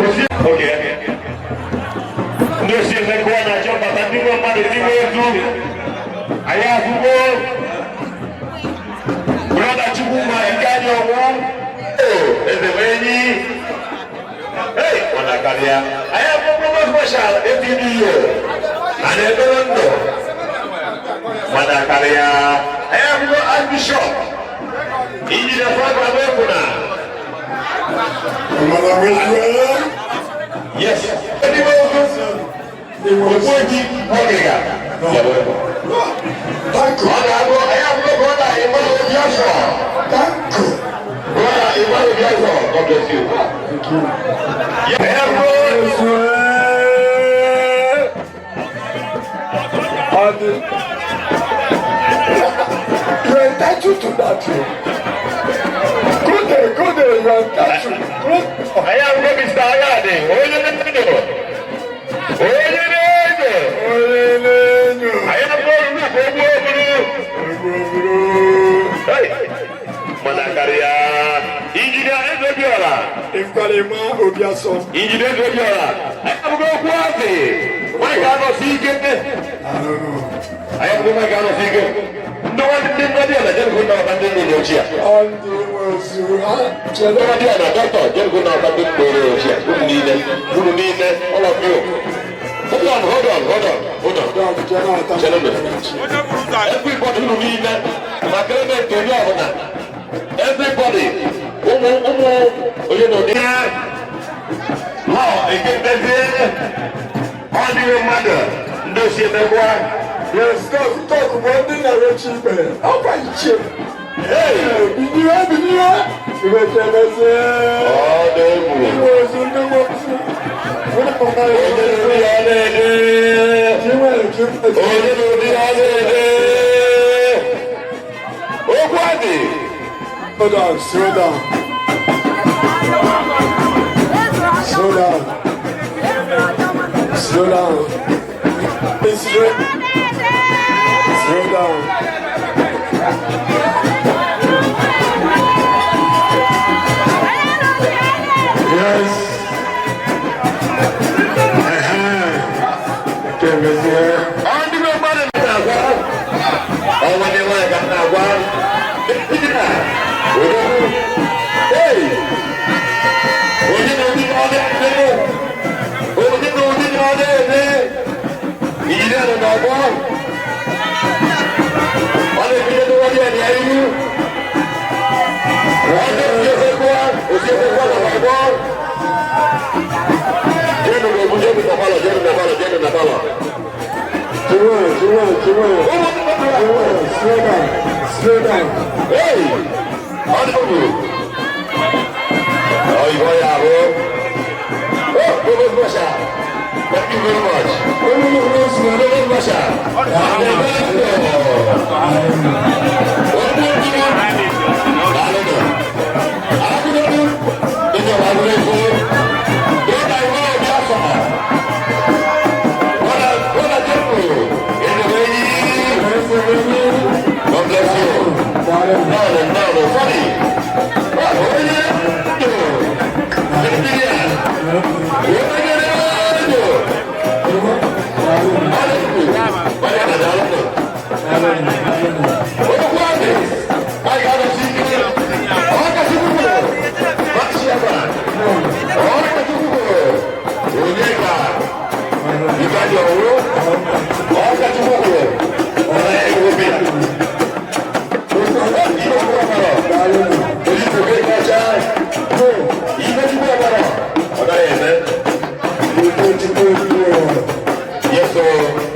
S3: Osi. Okay. Ndị osi efekụwa na-achọ bata ndị mmadụ ndị nwe ozu. Anyị afụgo Brother Chukwuma Ikani Ọnwụ. Eze bụ enyi. Hey, ọ na-akarịa. Anyị abụ Provost Marshal APDU. Na na-ebere ndụ. Mana karịa. Anyị abụgo Archbishop. Injinia Frank Abekwuna. Yes. Ndị bụ Ogbueji Ọgịga. Ọ ga-abụ anyị abụgo Brother Emmanuel Obiasọ. Brother Emmanuel Obiasọ. God bless you. Yeah, bro.
S4: You are entitled to that. Go there, go there, you are entitled. Go.
S3: Anyị abụgo Mr. Ayade, onye na-enyo. Onye na-enyo.
S4: Onye na-enyo.
S3: Anyị abụgo Luke Ogbu Oburu. Hey, mana karịa. Injinia Ezeobiora.
S4: Ifkalema Obiasọ.
S3: Injinia Ezeobiora. Anyị abụgo okwu asị. Mike anọsi ike. Anyị abụgo Mike anọsi ike. Ndị nwa ndị nwa dị ala jeriko na ọba ndị nne ochie.
S4: Ndị nwe ozu ha chere.
S3: Ndị nwa dị ala dọkịta jeriko na ọba ndị nne ochie. Unu niile, unu niile, all of you. Hold on, hold on, hold on, hold on. Gentlemen, everybody unu niile, ma Clement onye ọbụla, everybody, ụmụ ụmụ onye na ụdị. Lọ ekebezie ọ dịghị mmadụ ndị osi emekwa.
S4: Yes, talk, talk, bụ ndị na-erechi ikpe. Ọkwa ichie. Binye, binye. Ibekebezie.
S3: Ọ dị egwu.
S4: Ndị ozu, ndị ozu. Ndị mmadụ.
S3: Onye n'ụdị ya na-ede.
S4: Chinwere, Chinwere.
S3: Onye n'ụdị ya na-ede. Okwu adị.
S4: Slow down, slow down. Slow down. Slow down. Slow, slow down. Yes. Okay, Monsieur.
S3: Ọ ndị be mmadụ na-agwa. Ọnwa ndị nwaanyị ka m na-agwa. Odogwu. Hey! Onye na-ụdị na ọ na-eme. Onye na-ụdị na ọ na-eme. Ijide nọ n'ọgbọ. Ọ na-ebido n'ụwa dị ya ihu. Ọ na-esi efekwa n'ọgbọ. Jenu na-ebu jenu na palọ, jenu na palọ, jenu na palọ.
S4: Chinwere, Chinwere, Chinwere. Chinwere, slow down. Slow down.
S3: Hey! Ọ dị egwu. Ọ ibo ya ahụ. Oh, Provost Marshal. Thank you very much. Provost Marshal. God bless you. No, no, no, no, sorry. Oh, Yes, sir.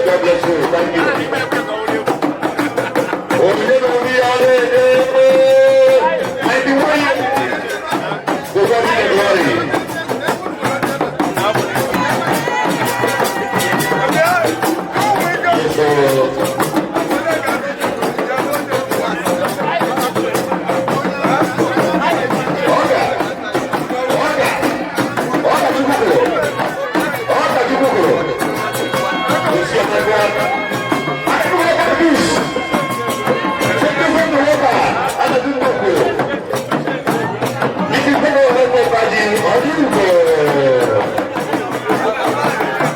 S3: God bless you. Thank you. To God be the glory. Yes, sir. Ọga, ọga, ọga Chukwu kwuru. Ọga Chukwu kwuru. Osi ọmọdé. Anyị nwere catechist. Sekete nwoke a, a na-edu nnukwu. Isi kwuru onye gbaji, ọ dị ugbo.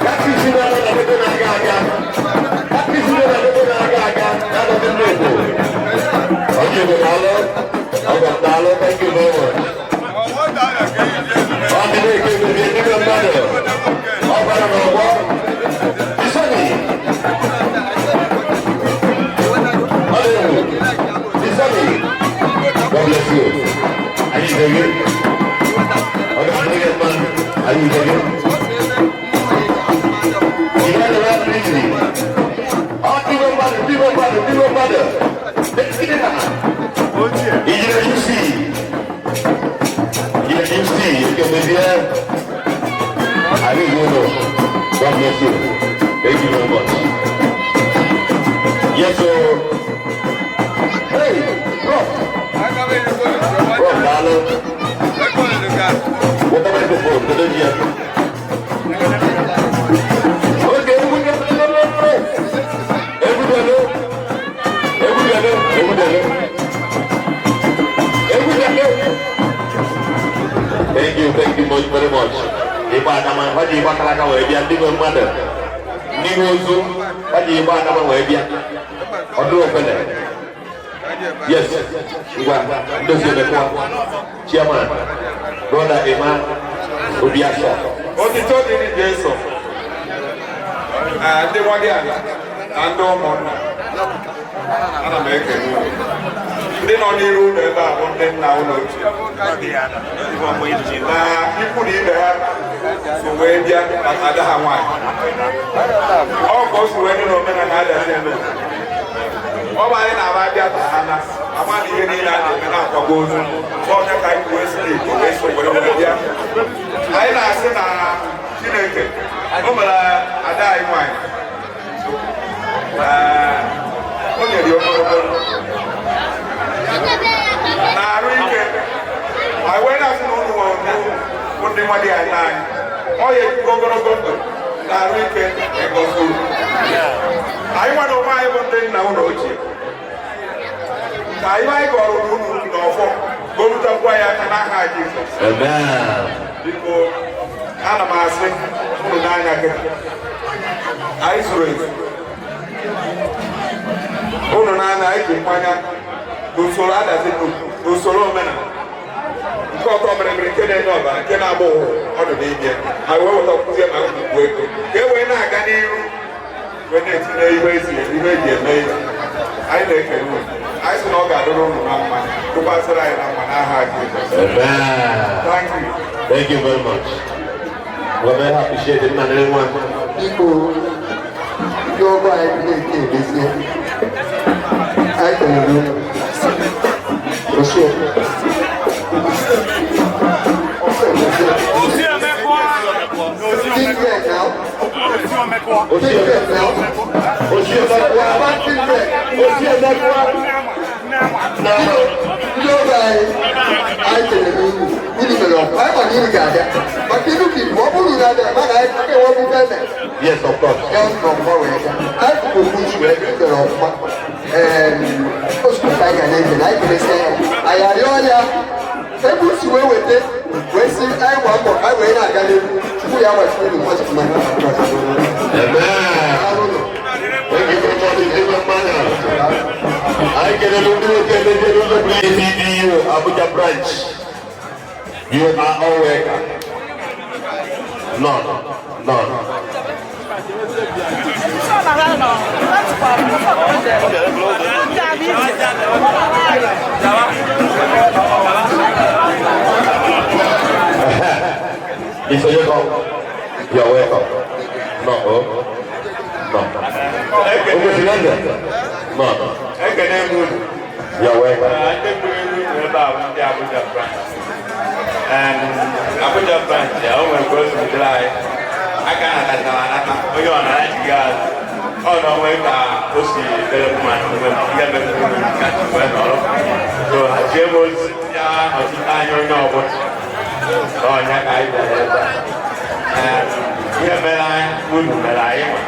S3: Catechist na-anọ na ebe na-aga aga. Catechist nọ na ebe na-aga aga, na-anọdụ nnukwu. Ọ dị ugbo daalụ. Ọgọ daalụ, thank you very much. Ọ dị na-eke emebi ndị mmadụ. Ọ gwara n'ọgbọ. Isoni. Ọ dị egwu. Isoni. God bless you. Are you there? Ọ ga-adị gị mma. Are you there? You got the right reason. Ọ dị mmadụ, ndị mmadụ, ndị mmadụ. Ijere UC. Ijere UC, Ekemebie. Anyị go. God bless you. Thank you very much. Yes, sir. Hey, bro. Bro, daalụ. Weta microphone, kedu ji ya? Okay, egwu daalụ. Egwu daalụ. Egwu daalụ. Egwu daalụ. Egwu daalụ. Thank you, thank you much, very much. Ịgba adama, ọ ji ịgba kalaka wee bịa ndị nwe mmadụ. Ndị nwe ozu, ọ ji ịgba adama wee bịa. Ọdụ ofele. Yes, ngwa ndozi emekwa, Chairman, Brother Emma Obiasọ.
S4: Otito dịrị Jesu. Ndị nwadị ala na ndị ụmụnna, ana m ekele unu. Ndị nọ n'iru ụlọ ebe a bụ ndị nna ụlọ ochie na ikwu na ibe ha so wee bịa maka ada ha nwaanyị. Ọ ka o si wee dị n'omenala adazi elu. Ọ bụ anyị na-aba abịa ta ha na ama na ihe niile a na-eme na-akwago ozu. Ọnya ka anyị wee si n'Igbo wee so were wee bịa. Anyị na-asị na Chineke o mere ada anyị nwaanyị, o nyere ya ogologo na arụ ike. Anyị wee na-asị na ụnụ nwere ndị nwadị anyị anyị ọ ya ejikọ ogologo ndụ na arụ ike ịgọzi unu. Anyị nwa na onwe anyị bụ ndị nna ụlọ ochie, ka anyị anyị gọrọ unu n'ọfọ gorutakwa ya aka n'aha Jizọs. Biko, ana m asị unu n'anya kịta anyị zuru ezu unu n'anya. Anyị ji mmanya n'usoro adazi, n'usoro omenala nke ọtọ mịrịmịrị, nke na-enye ọbara, nke na-agba ụhụ ọdụ n'ime. Anyị wee wetakwuzie ma ngwugwu ego ka e wee na-aga n'iru, wee na-etinye ihe ezi ihe eji eme ihe. Anyị na-ekele unu. Anyị sị na ọ ga-adịrị unu na mma, tụkwasịrị anyị na mma n'aha Jizọs. Thank you.
S3: Thank you very much. We very appreciate it, nna nwa.
S2: Biko, ndị ọgọ anyị na-eke emezie, anyị kelere unu. Osie. Osie emezie. Children now. Children now.
S3: Osie emekwa.
S2: Children.
S3: Osie emekwa.
S2: Ndị ọgọ anyị, anyị kelere unu. Unu mere ọfụma. Anyị ma na unu ga-abịa. Maka ilu ka Igbo, ọ bụrụ na abịa, mana anyị aka enwe ọgwụ eme.
S3: Yes, of course.
S2: Ya nọ mgba wee bịa. Anyị kwuru okwu uchu wee bịa, mere ọfụma. Ozugbo ka anyị ga na-eke na anyị kelesịa ya. Anyị arịọ ya ebe usi wee weta wee sị anyị gba mbọ ka anyị wee na-aga n'ihu. Chukwu ya gbachiri unu mmasị na ha.
S3: Amen. Thank you very much, Ezigbo mmadụ. Anyị kelere ndị nwoke mejere ụzọ bụ APDU Abuja branch. You are all welcome. None. None. Mr. Jacob, you are welcome. No, oh. No. Ogosilende? No.
S1: Ekene m unu.
S3: You are welcome.
S1: Ndị gburu iru unu ebe a bụ ndị Abuja branch. Abuja branch ya, o nwere ka o si butere anyị. Aka natachara anata, onye ọ nara jighị azụ. Ọ na onwe ka o si dere mma mgbe ihe mere unu ka ji wee nọrọ. So ha jie m ozi ya nọchite anya onye ọbụla. Ọnya ka anyị bịara ebe a. Ihe mere anyị unu mere anyị nwa.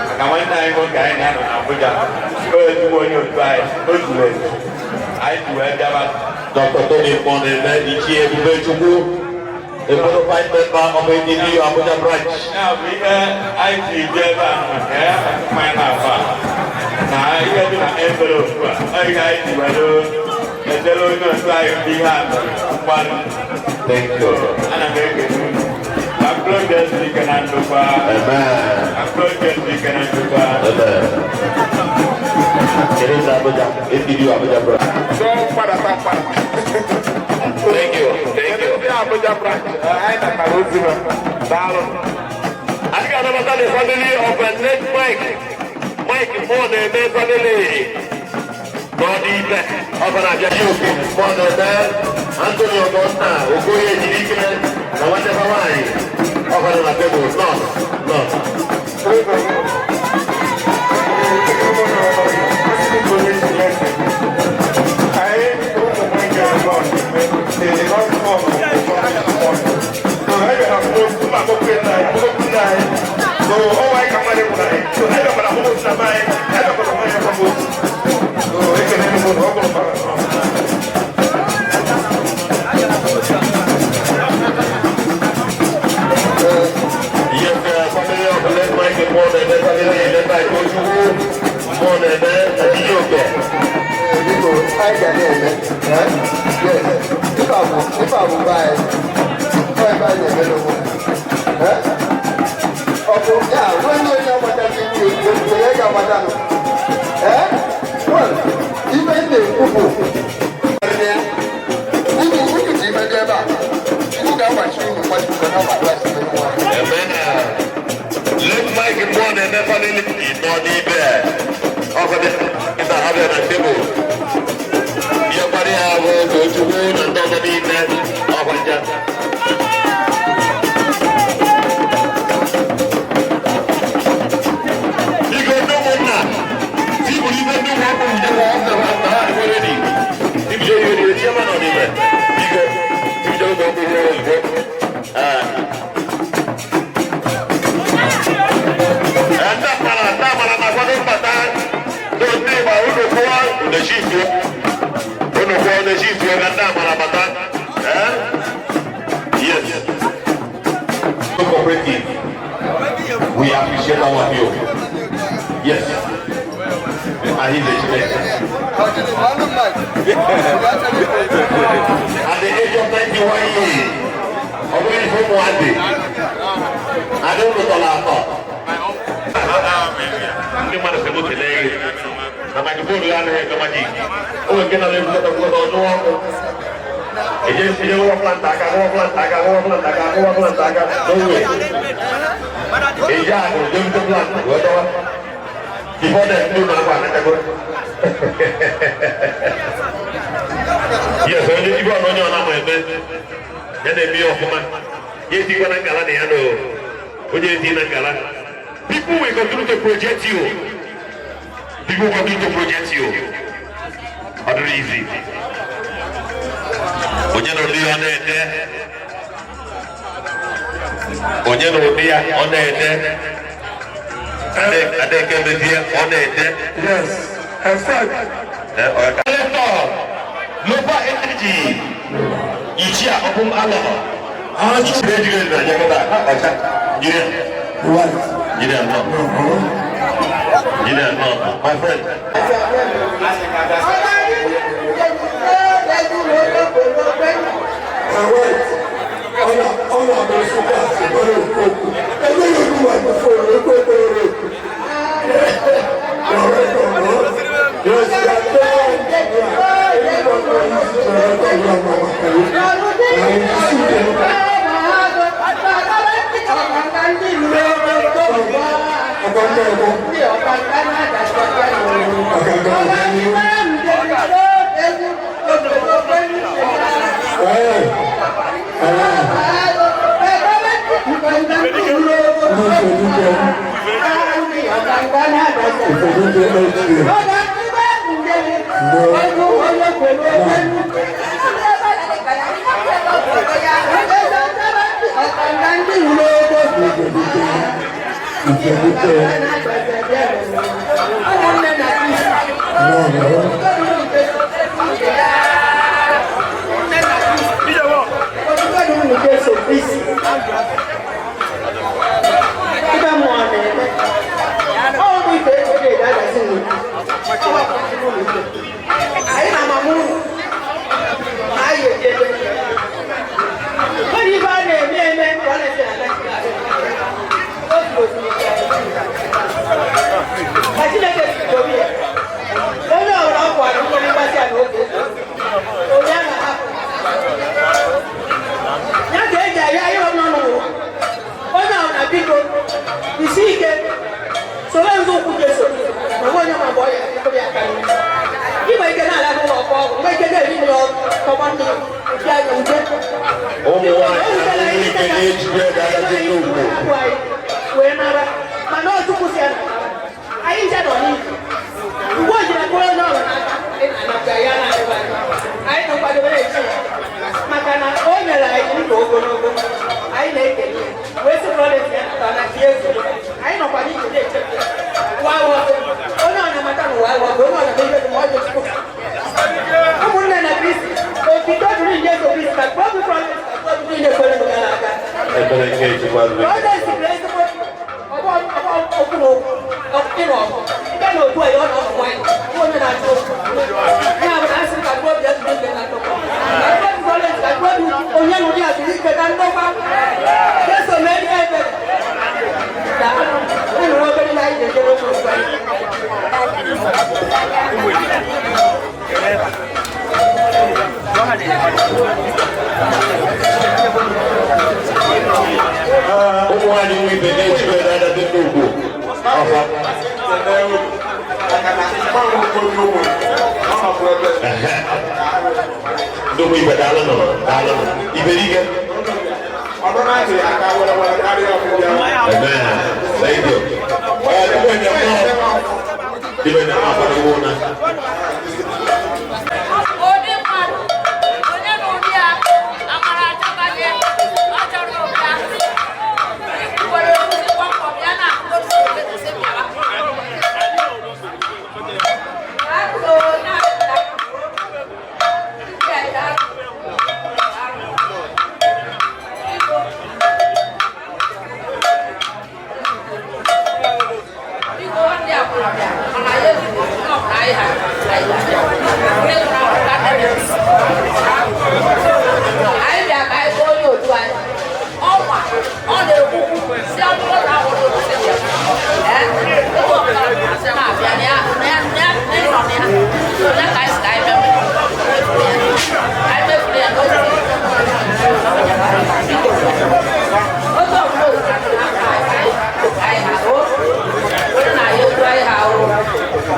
S1: Maka nwanne anyị nwoke anyị na-anọ n'Abuja, o ezigbo onye otu anyị, o zuru ezu. Anyị ji wee bịaba.
S3: Dr. Tony Moneme Ichie Ebubechukwu, a bona fide member of ADU Abuja branch.
S1: Ya bụ ihe anyị ji jee ebe a maka ya mmanya na-afọ a. Na ihe dị na envelope a, ọ ihe anyị ji were ejere onye otu anyị ndị ihe a mere mgbalụ.
S3: Thank you.
S1: Ana m ekele unu. Ka mkpụrụ obi ezi ike na ndokwa.
S3: Amen.
S1: Ka mkpụrụ obi ezi ike na ndokwa.
S3: Amen. Kedu ndị Abuja, APDU Abuja branch. Thank you. Thank you.
S4: Ndị Abuja branch, anyị natara ozi ha. Daalụ.
S3: Anyị ga-anabata the family of late Mike. Mike Moneme family. N'ọdị ibe, ọ bara abịa Chioke Moneme, Anthony Ogonna, Okoye Ejirike, na nwanne ha nwaanyị. Ọ bara na tebụl, nọ, nọ. Yes, family of late Mike Moneme family, led by Tochukwu Moneme na Chioke.
S2: Biko, anyị a bụ ife a bụ be anyị. Ọ ebe anyị na-emere onwe. Ọ bụ ya nwanne onye agbataghị ike nke ya ga-agbatanụ. Ee? Well, ife ị na-ekwu bụ unu unu ji ife dị ebe a. Chukwu ga-agbachi unu mgbachi na ọgba Kraịst onye nwe anyị.
S3: Amen. Late Mike Mbọ na-eme family nọ n'ibe. Ọkụ dị na ha bịa na tebụl. Ihe mkparị ya bụ Tochukwu na ndị ọzọ niile ọkwa ncha. Biko ndị ụmụnna, tibụrụ ibe ndị ụmụ ọkụ nje ha ọsọ ha na ha adịgo ready. Ibije ihe dị chioma nọ n'ime. Biko, ibije ụmụ ọkụ ihe oyibo. Ah. Ndị amara na-akwado mbata ndị ịgba unu kwụọ unechi ifio unu kwụọ unechi ifio ka ndị amara bata. Yes. Cooperative. We appreciate all of you. Yes. And he's a Chineke. At the age of 91 years, ọ bụrụ ife ụmụazị, adị ụlọ tọrọ atọ. Ndị mmadụ sị m kelee gị na microphone ya anaghị eme magic. O nwere nke nọ na-ekwukọta kwukọta ọnụ ọkụ. Eje eje rụwa plant aka, rụwa plant aka, rụwa plant aka, rụwa plant aka, n'owe. Eje akụ jebute plant wee dọwa. Before then, ndị ụlọ akwa anachago. Yes, onye ibe ọnụ onye ọ na-ama eme ya na-eme ya ọfụma. Ya etikwa na ngala na ya na onye eti na ngala. People will continue to project you. People will continue to project you. Ọ dịrị easy. Onye na ụdị ya ọ na-ede. Onye na ụdị ya ọ na-ede. Adeke mezie ọ na-ede.
S4: Yes. Except
S3: Senator Local Energy Ichie Ọbụm Alọ. Ejiri na Jakọta ọcha. Jiri. Jiri anọ. Jiri anọ. My friend. Ụmụ nwanyị ike na-ejide ga-agazi n'ugwu.
S6: Wee mara mana ọ Chukwu si anyị nche nọ n'ihu mgbe o jiri kụrụ onye ọrụ n'aka ị ya na-adịba anyị nọkwadobere echi ya maka na o nyere anyị ndụ ogologo anyị na-ekele ya wee sị prọdesi ya nata na chi ezu anyị nọkwa n'iche na-echekwa ya onye ọnya mata na ụwa awọ onye ọnya ma ihe dị ma ọ dị Chukwu. Ụmụnne na Kristi, otito dịrị Jesu Kristi ka obi prọdesi ka obi niile kwere gara aga.
S3: Ekpere nke Chukwu azụ.
S6: Prọdesi bụ ezigbo ọgbọ okwu na okwu ịnọ ọgụ ịbịa n'otu a ya ọ na-ọgụ nwanyị ọ onye na-achọ okwu ya bụ na asị ka obi ezigbo nke na ndokọ ka obi prọdesi ka
S3: Ụmụ nwaanyị nwe ibe na-ejikọ n'ada dị nnukwu. Ọfa. Ndị ụmụ ibe, daalụ nọ, daalụ nọ. Iberibe. Amen. Thank you. Ibe nye mma. Ibe nye mma akwadowo na.
S10: Ụdị mmadụ onye na ụdị ya amara achọbaghị ọ chọrọ ụbịa were okwuzi kpọmkwem ya na otu si bịara. Agụụ na-apụta. Ndị a ga- Biko, ndị a kwuru bịa, mana ya ezugbo, ọ bụ na anyị ha anyị ga-abịa. Ndị nwụrụ anwụ ka ndị anyị bịa ka anyị kpọọ onye otu anyị. Ọnwa ọ na-ekwukwu si ọ bụrụ na ahụrụ otu si bịa. Ee, ebe ọbụla ọ na-asị na-abịa na ya na ya na ya na ịnọ na ya. So ya ka anyị si ka anyị bịa mefuru ya. Anyị mefuru ya n'otu. Oge ọbụla otu na-aka anyị anyị ha o. Onye na-ayọ otu anyị ha o.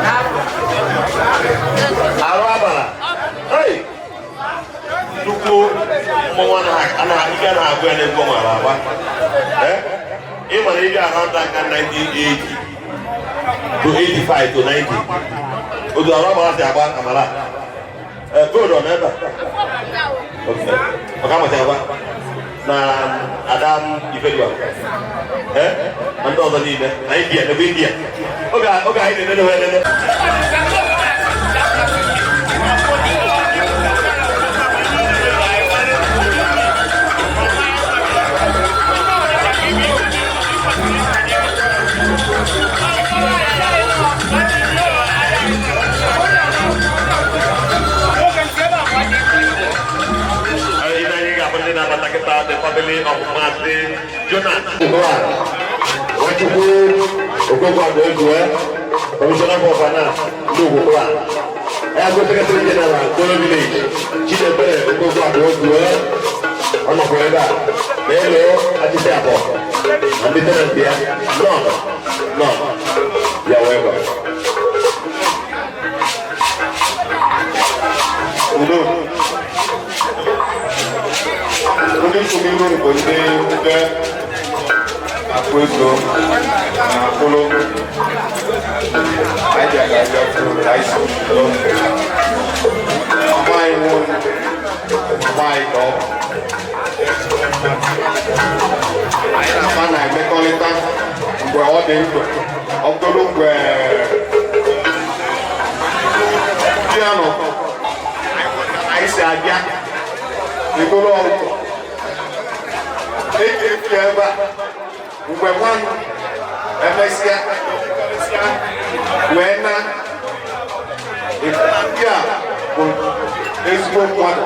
S10: Na-apụ.
S3: Arụ abara. Hey! Nnukwu mmọnwụ anaghị ike anaghị agụ ya n'egwu ọ mara agba. Eh? Ị mara ị ga around that kind 1980 to 85 to 90. Otu arụ agbara si agba amara. Eh, gold ọ nọ ebe a? Okay. Ọka amụta agba. Na Adam Ifediwa. Eh? Na ndị ọzọ niile. Na India, n'ebe India. Oge anyị na-enene ha enene. Anyị na anyị ga-abụ ndị na-abata kịta, the family of Maazị Jonas. Nwachukwu Okonkwo Adogwe, Commissioner for Finance, ndị Ugwu a. Ya bụ Secretary General, Kolo Village, Chidebere Okonkwo Adogwe, ọ nọkwa ebe a. Na-elo achịsị abụọ. Na ndị tenant ya, nọ, nọ, ya welcome.
S2: Udo. Ndị nsogbu bụ ndị be akụ ego na akpụrụ anyị bịa ka abịa fụrụ ka anyị si udo. Mama anyị nwụrụ, mama anyị ka ọ bụ. Anyị na-afa na-emekọrịta mgbe ọ dị ndụ, ọ bụrụ mgbe di ya nọ, anyị si abịa egoro ọgwụ eji efi ebe a mgbe nwanne emesịa wee na ndị a bụ ezigbo mmadụ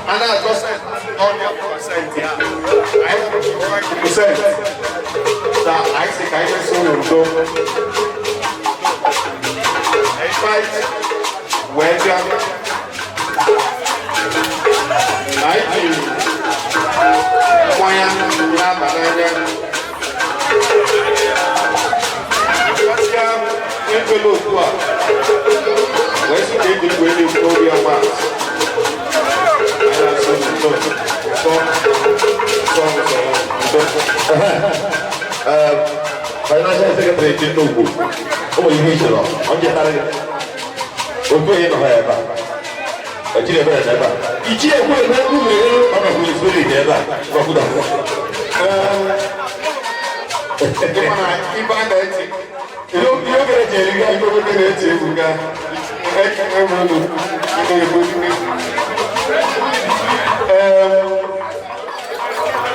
S2: a na-azọ ọrịa percent ya anyị percent na anyị si ka anyị mesi ụlọ udo fight wee bịa na anyị ji mmanya na-aba n'anya ya ekwela otu a wee sị ka eji wee na-ekwu obi ọma anyị na-asị udo nsọ nsọ nsọ udo.
S3: Financial Secretary dị nnukwu, o nwere ihe i chere ọ nchetara gị otu onye nọ ha ebe a echiri ebere na ebe a ichie ekwe ebe ụmụ elu ọ nọkwu spirit ebe a nọkwụda.
S2: Ịma na ibe a na-eti ihe ogere ji eri ibe nwoke na-eti egwu ga enwere na-egbu.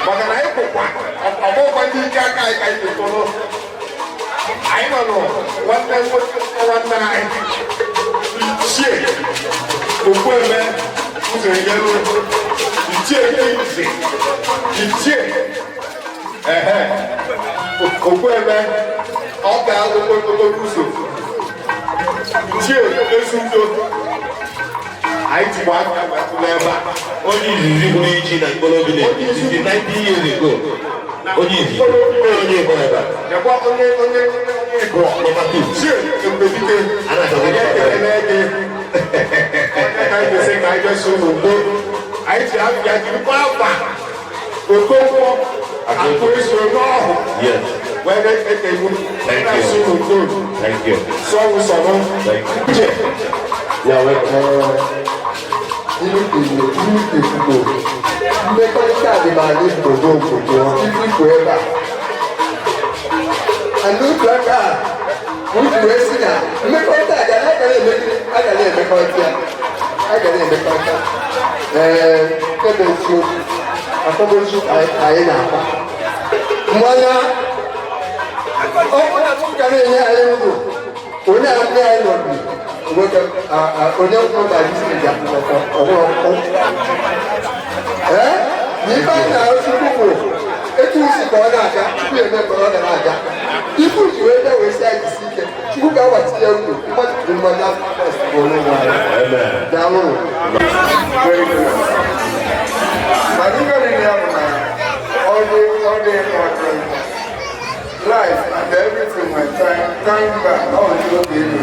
S2: Maka na anyị kwụkwa ọgbọkwa ndị ike aka anyị ka anyị tụtụrụ anyị nọ nụ nwanne nwoke nwanne anyị ichie Okwueme ụzọ enyelu ichie Kingsley ichie ehe Okwueme ọ ga-alụ okporo ụzọ ichie Ezudo. Anyị jikwa aka wetụla ebe a.
S3: Onye izizi hụrụ iji na Mkpolo village izizi 90 years ago. Onye izizi. Onye ịbụ ebe a.
S4: Nekwa onye onye onye ịbụ.
S3: Number 2.
S4: Sie Ebubedike. Anyị ekele gị. Onye ka anyị kwesịrị ka anyị jesi ụlọ udo. Anyị ji afịa jirikwa afa. Okonkwo akụ eso n'ọhụ.
S3: Yes.
S4: Wee na-eke iwu.
S3: Thank you.
S4: Na-asụ n'udo.
S3: Thank you.
S4: Sọnwụ sọnwụ.
S3: Thank you. Yeah, welcome.
S2: Igbo mmekọrịta dị n'ala Igbo n'obodo Igbo ebe a. And otu aka a utu wee sị na mmekọrịta a ga na aga na-emekọrịta ya aga na-emekọrịta. Ee, nke bụ eziokwu akwamozu anyị na-akpa mmanya ọ bụrụ na m ga na-enye anyị ndụ onye a ndị anyị nọdụ nwoke onye nkwụ na isi ga ọhụrụ. Ee, na ife anyị na-arụ Chukwu bụ etu isi ka ọ na-aga, Chukwu eme ka ọ ga na-aga. Ifu ji wee bịa wee si anyị jisi ike, Chukwu ga-agbati ya uru mmadụ kwuru mmadụ afọ Kraịst bụ onye nwe anyị. Daalụ.
S4: Very good. Mana ihe niile ya bụ na ọ dị ọdị life and everything my time time back ọ dị oge elu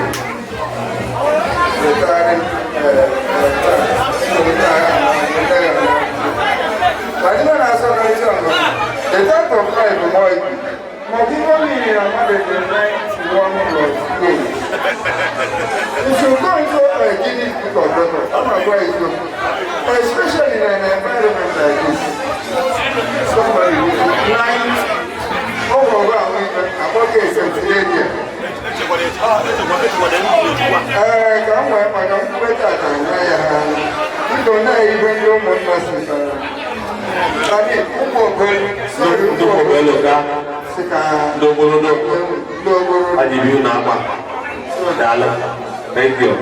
S4: retiring time. But even as organization, the type of life more ma people niile na mmadụ dị 91 plus age. If you go into a Guinness Book of Records, I'm not going to, especially in an environment like this, somebody with nine, over above a centenarian. Ee, ka m wee maka mkpeta ka nwa ya ha. Ndụ na ibe ndị ụmụnna si ka Tadi ụmụ obere, sorry,
S3: Ndị
S4: ụmụ
S3: obodo
S4: obere
S3: ka
S4: si ka
S3: ndị ogologo
S4: ndị ogologo.
S3: anyị bi unu akpa. Daalụ. Thank you.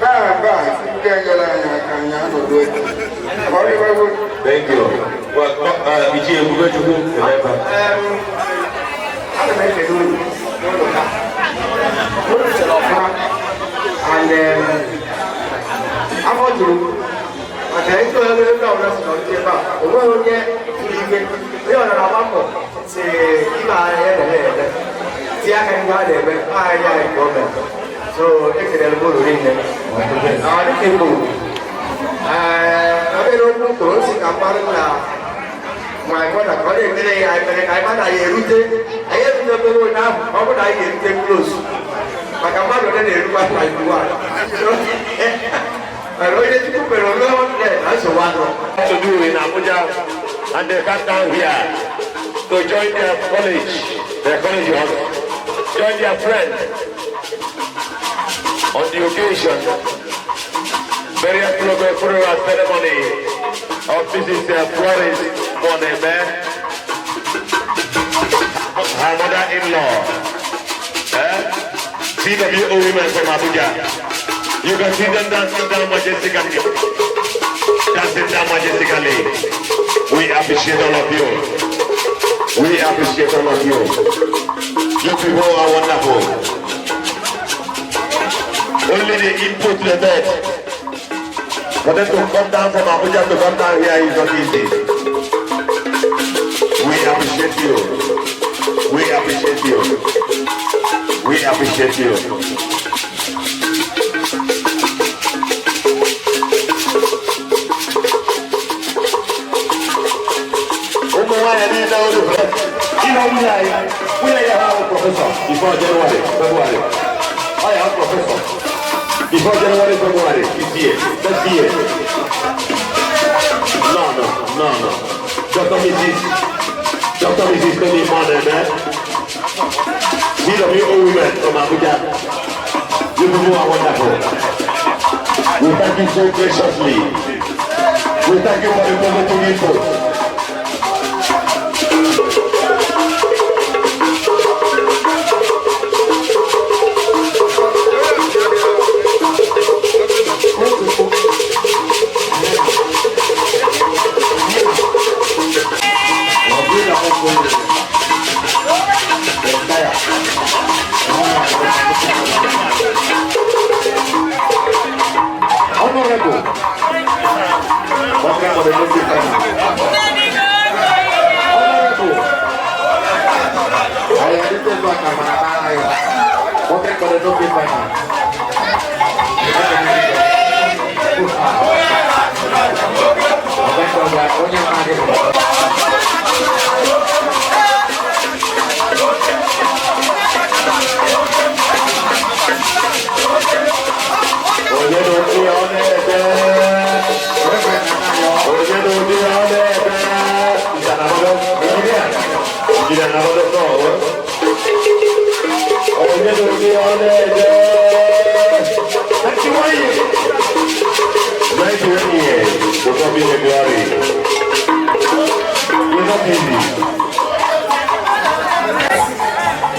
S4: Baa baa, si ndị enyere anyị aka anyị anọdụ echi. Ọ dịwago.
S3: Thank you. Well, Ichie Ebubechukwu dị ebe a.
S11: Ana m ekele unu n'ụlọ ha. Unu chere ọfụma and afọ juru m maka etu onye ndị ọbụla si nọrọ ebe a, o nweghị onye tụrụ ime onye ọbụla na-agba mbọ si ime ahịa na-eme eme tie aka ihe a na-eme ahịa anyị ka o mere. So ekelere m unu niile. Ọ dịka Igbo, ee, obere okwu kwuru si ka mmadụ na my mother ka ọ na-ekpere ya ekpere ka anyị ma na ya erute anyị erute obere onye ahụ ọ bụrụ na anyị ga-erute close maka mmadụ ole na-erukwa na iwu a mana onye Chukwu kwere ome 100 na nsogbu adọ.
S3: To do in Abuja, and they come down here to join their college, join their friends on the occasion, burial program funeral ceremony of Mrs. Florence Moneme, her mother-in-law, CWO women from Abuja. You can see them dancing down majestically. Dancing down majestically. We appreciate all of you. We appreciate all of you. You people are wonderful. Only the input to the bed. For them to come down from Abuja to come down here is not easy. We appreciate you. We appreciate you. We appreciate you. Ụmụ nwaanyị niile olu ihe nwunye anyị nwunye ya ha bụ professor before January, February. Ọ ya professor before January, February this year, next year. No, no, no, no. Dr. Mrs. Dr. Mrs. Tony Moneme, CWO women from Abuja. You people are wonderful. We thank you so graciously. We thank you for the positive input. Honorable
S2: the Nobi family. Honorable. I am the back of my eye. Working for the Nobi family.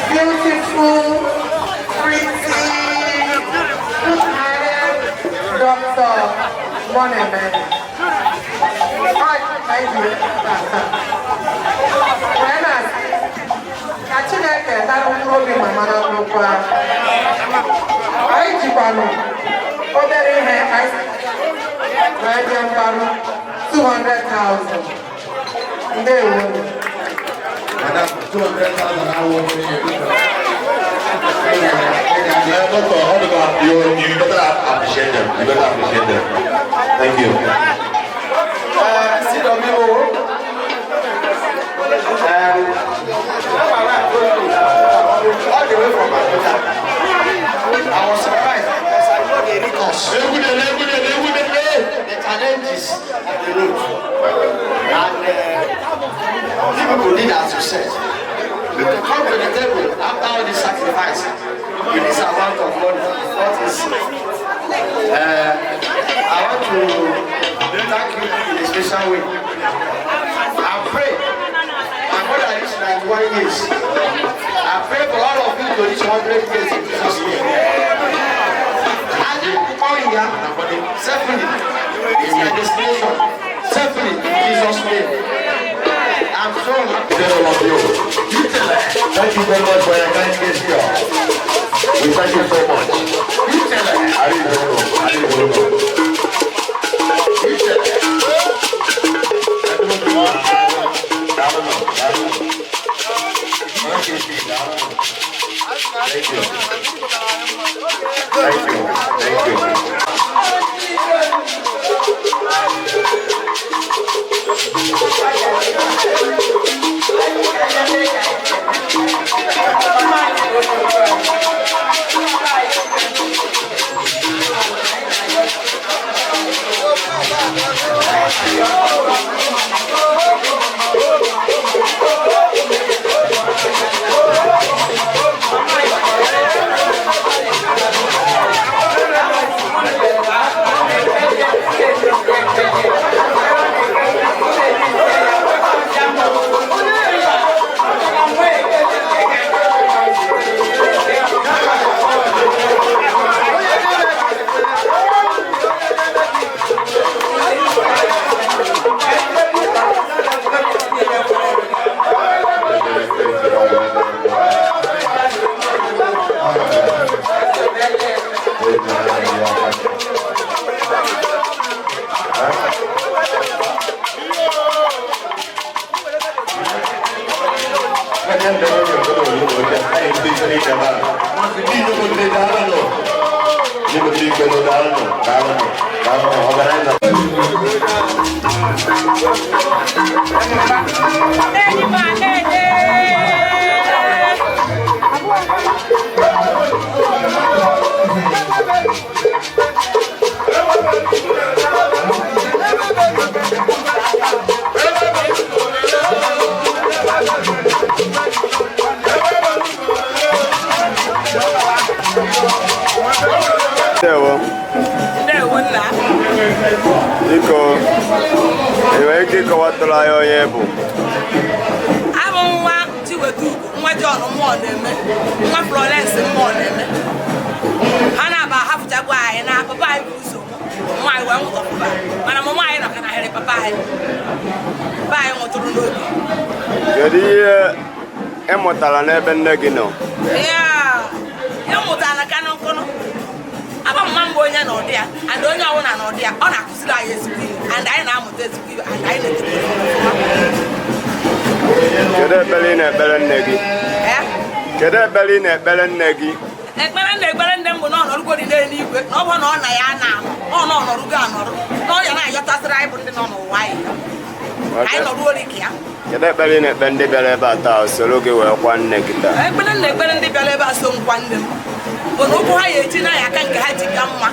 S12: Beautiful, pretty, good-hearted Dr. Moneman. Thank you. Wee ka Chineke dara mkpụrụ obi mama na nnukwu ahụ. Anyị jikwanụ obere ihe anyị wee bịa mgbaru 200,000. Ndewo.
S2: Madam, 200,000 I won't
S3: Doctor, you better appreciate them. You better appreciate them. Thank you.
S11: CWO, all the way from Abuja. I was surprised because I know the recourse. The challenges of the road. And people did as you said. To come to the table after all this sacrifice with this amount of money, what is I want to thank you in a special way. I pray. My mother is 91 years. I pray for all of you to reach 100 years in Jesus' name. And you come here safely, reach your destination safely in Jesus' name. I'm so happy.
S3: All of you. Thank you very much for your kind gesture. We thank you so much. I didn't know. I didn't know. Thank you. Thank you. Thank you.
S13: Ndewo.
S7: Ndewo nna.
S13: Biko, ị nwere ike ịkọwatụrụ anyị onye bụ?
S7: Abụ nwa Chiwetugo, nwa John mmụọ na-eme, nwa Florence mmụọ na-eme. Ha na-aba hapụchagwa anyị na papa anyị bụ ụzọ nwa anyị wee nwụtọ papa, mana mama anyị nọ ka na ahịrị papa anyị. Papa anyị nwụtụrụ n'oge.
S13: Kedu ihe ị mụtara n'ebe nne gị nọ?
S7: Ya, ị mụtara na kanụ nkụnụ. Aba mma
S10: mbụ onye na ụdị ya and onye ọbụla na ụdị ya, ọ na-akụziri anyị ezigbo ihe and anyị na-amụta ezigbo ihe and anyị na-etete ọfụma.
S13: Kedu ekpere ị na-ekpere nne gị?
S10: Ee?
S13: Kedu ekpere ị na-ekpere nne gị?
S10: Ekpere na ekpere nne m bụ na ọ nọrụgo dị n'eluigwe, na ọ bụ na ọ na ya na-anọ ọ na ọ nọrụgo anọrụ na ọ ya na-ayọtasịrị anyị bụ ndị nọ n'ụwa anyị ka anyị nọruo dị ka ya.
S13: Kedu ekpere ị na-ekpe ndị bịara ebe a taa soro gị wee kwa nne gị taa?
S10: Ekpere na ekpere ndị bịara ebe a so nkwa nne m bụ na ụkwụ ha ya eji na ya aka nke ha ji bịa mma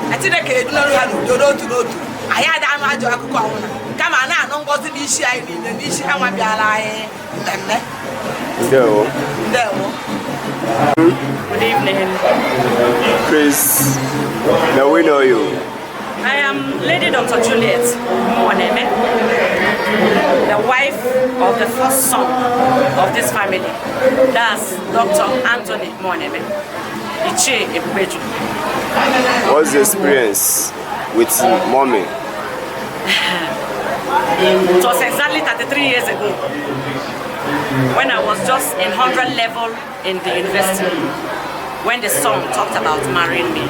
S10: na Chineke edunarụ ha n'udo n'otu n'otu. Anyị ada anụ ajọ akụkọ ọbụla, kama a na-anụ ngọzi n'isi anyị niile, n'isi ha nwa bịara anyị mmemme.
S13: Ndewo.
S10: Ndewo.
S7: Good evening.
S13: Please, may we know you?
S7: I am Lady Dr. Juliet Moneme, the wife of the first son of this family. That's Dr. Anthony Moneme, Ichie Ebubeju.
S13: What's the experience with mommy?
S7: It was exactly 33 years ago when I was just in 100 level in the university when the son talked about marrying me.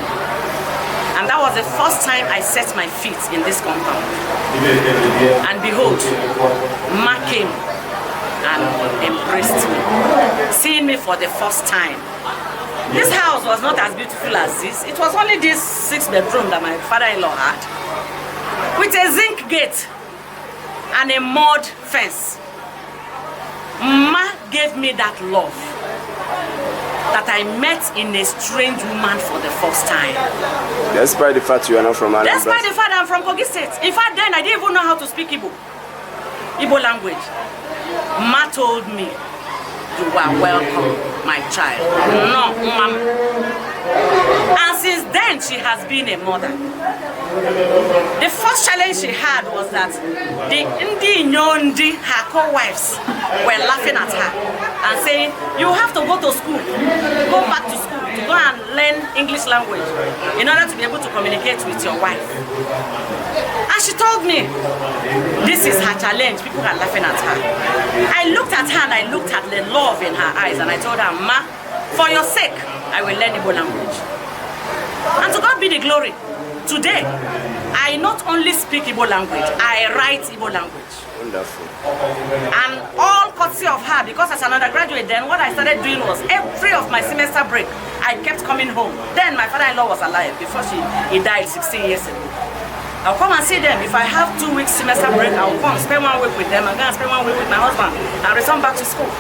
S7: And that was the first time I set my feet in this compound. And behold, Ma came and embraced me, seeing me for the first time. This house was not as beautiful as this. It was only this 6-bedroom that my father-in-law had, with a zinc gate and a mud fence. Ma gave me that love that I met in a strange woman for the first time.
S13: Despite the fact you are not from Anambra.
S7: Despite the fact I'm from Kogi State. In fact, then I didn't even know how to speak Igbo language. Ma told me, "You are welcome, my child." No, ma'am. And since then, she has been a mother. The first challenge she had was that the Ndi Nyondi, her co-wives, were laughing at her and saying, "You have to go to school, go back to school to go and learn English language in order to be able to communicate with your wife." And she told me, this is her challenge. People are laughing at her. I looked at her and I looked at the love in her eyes and I told her, "Ma, for your sake, I will learn Igbo language." And to God be the glory. Today, I not only speak Igbo language, I write Igbo language.
S13: Wonderful.
S7: And all courtesy of her, because as an undergraduate then, what I started doing was every of my semester break, I kept coming home. Then my father-in-law was alive before he died 16 years ago. I'll come and see them. If I have 2 weeks semester break, I'll come, spend 1 week with them, and go and spend 1 week with my husband, and return back to school.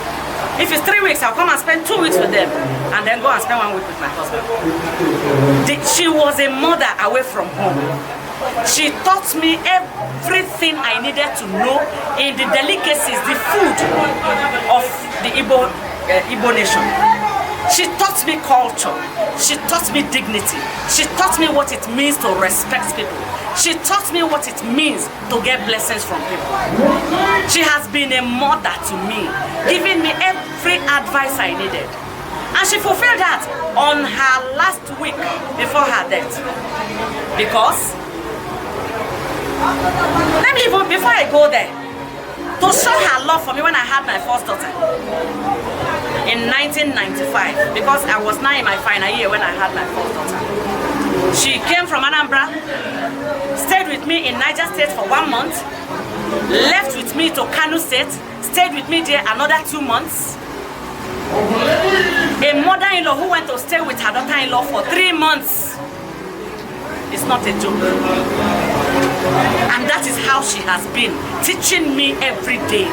S7: If it's 3 weeks, I'll come and spend 2 weeks with them, and then go and spend 1 week with my husband. She was a mother away from home. She taught me everything I needed to know in the delicacies, the food of the Igbo nation. She taught me culture. She taught me dignity. She taught me what it means to respect people. She taught me what it means to get blessings from people. She has been a mother to me, giving me every advice I needed. And she fulfilled that on her last week before her death. Because, let me even, before I go there, to show her love for me when I had my first daughter in 1995, because I was now in my final year when I had my first daughter. She came from Anambra, stayed with me in Niger State for 1 month, left with me to Kano State, stayed with me there another 2 months. A mother-in-law who went to stay with her daughter-in-law for 3 months. It's not a joke. And that is how she has been, teaching me every day.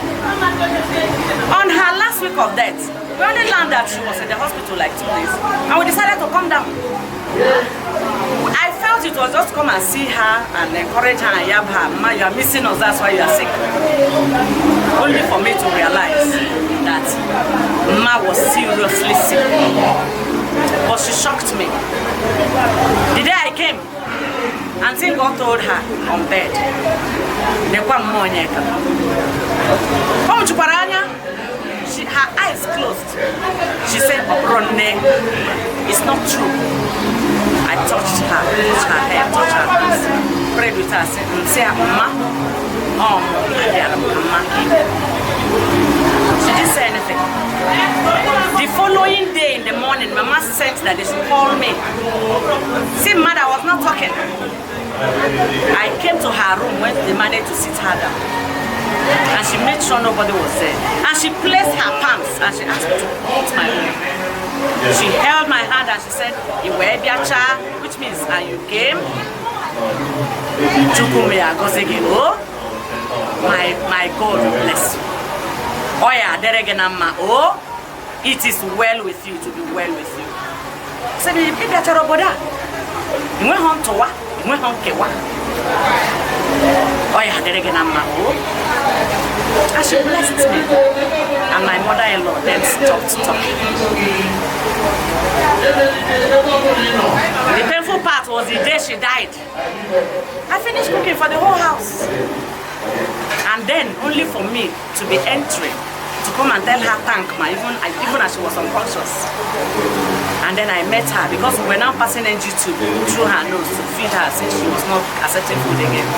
S7: On her last week of death, we only learned that she was in the hospital like 2 days, and we decided to come down. I felt it was just come and see her and encourage her and yab her. Ma, you are missing us, that's why you are sick. Only for me to realize that Ma was seriously sick. But she shocked me. The day I came, Auntie God told her on bed, her eyes closed. She said, "Ronne, it's not true." I touched her, touched her hair, touched her face, prayed with her, said, "Ma, oh, Mama." She didn't say anything. The following day in the morning, Mama sent that they should call me. See, mother was not talking. I came to her room when they managed to sit her down. And she made sure nobody was there. And she placed her palms and she asked me to put my hand. She held my hand and she said, "Iwe biacha," which means, "Are you game?" Chukwu agọzie gị, oh, my God will bless you. Ọ ya adịrị gị na mma, oh, it is well with you, to be well with you. Sị ị bịachara obodo a, ị nweghị ntụwa, ị nweghị nkewa. Ọ ya adịrị gị na mma, oh. And she blessed me. And my mother-in-law then stopped talking. The painful part was the day she died. I finished cooking for the whole house. And then only for me to be entering to come and tell her thank ma, even as she was unconscious. And then I met her because we were now passing NG tube through her nose to feed her since she was not accepting food again.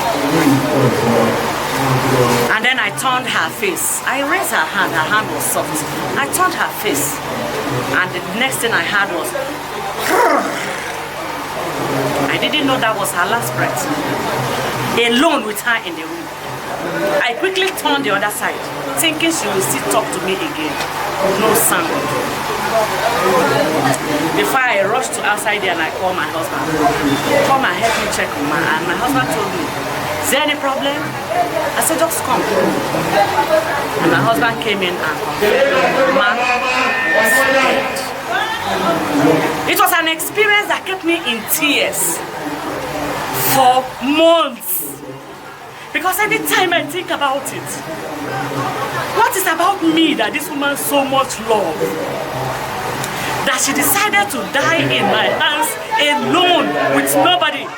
S7: And then I turned her face. I raised her hand was soft. I turned her face. And the next thing I heard was, I didn't know that was her last breath. Alone with her in the room. I quickly turned the other side, thinking she will still talk to me again. No sound. Before I rushed to outside there and I called my husband. Come and help me check on my, and my husband told me, "Is there any problem?" I said, "Just come." And my husband came in and confirmed Ma was dead. It was an experience that kept me in tears for months. Because every time I think about it, what is about me that this woman so much loved, that she decided to die in my hands alone with nobody?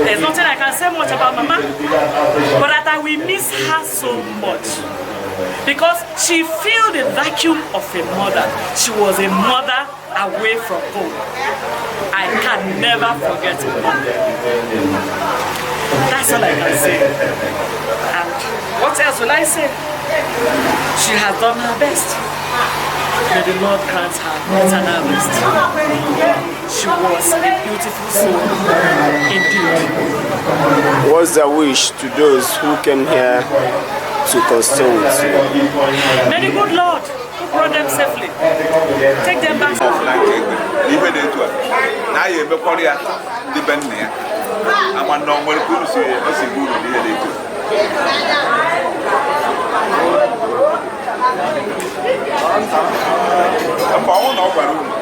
S7: There's nothing I can say much about Mama, but that I will miss her so much. Because she filled the vacuum of a mother. She was a mother away from home. I can never forget Mom. That's all I can say. And what else will I say? She has done her best. May the Lord grant her eternal rest. She was a beautiful soul, indeed.
S13: What's the wish to those who came here to console with you?
S7: May the good Lord who brought them safely take them back.
S14: Ihe dị etu a na ya emekwara ya ndị be nna ya ama na o nwere ka unu si o si bụ uru n'ihe dị etu a. Mgbe ọnwụ na ọ gwara unu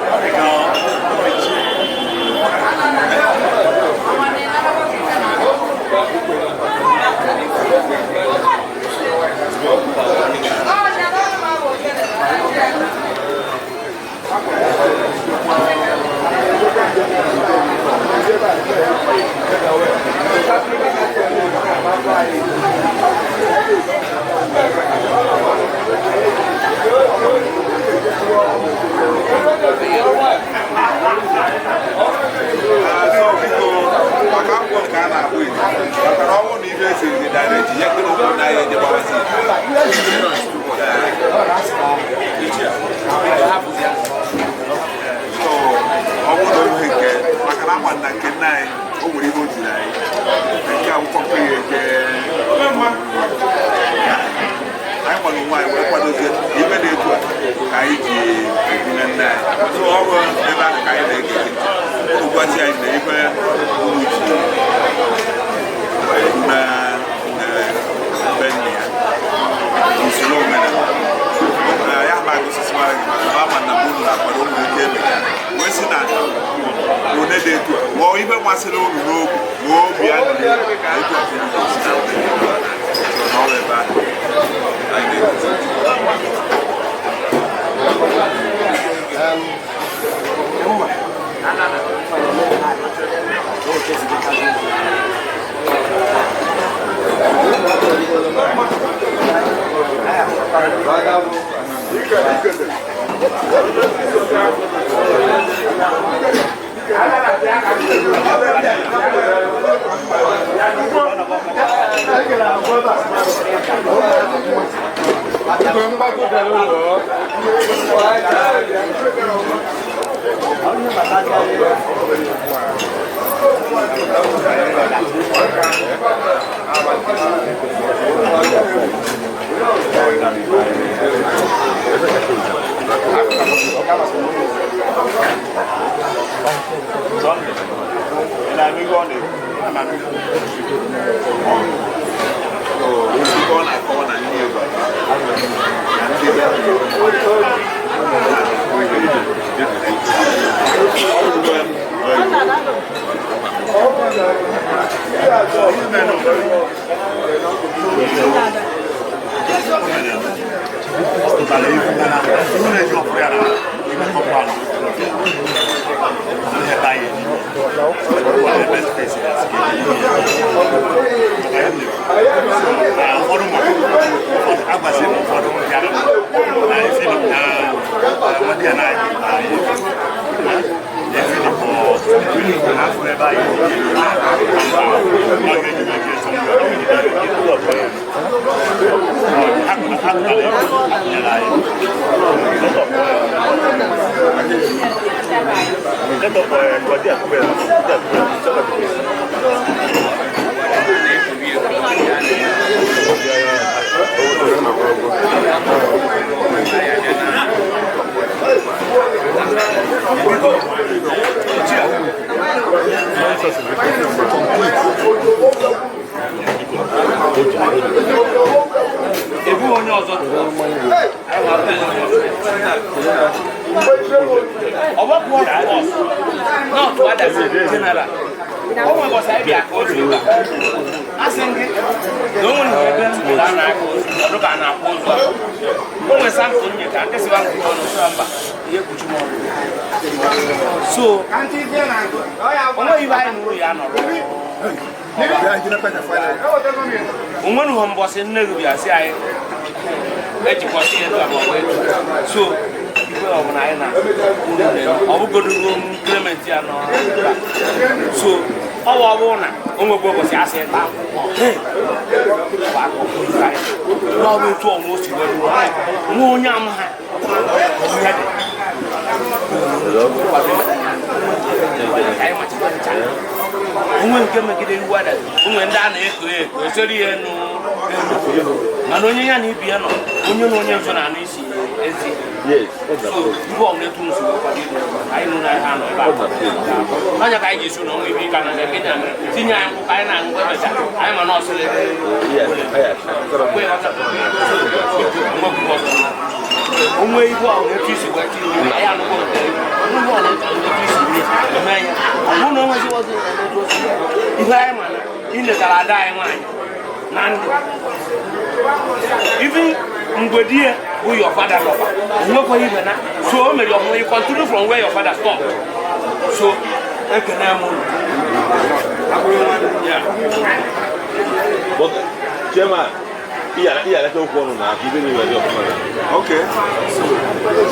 S14: Okay.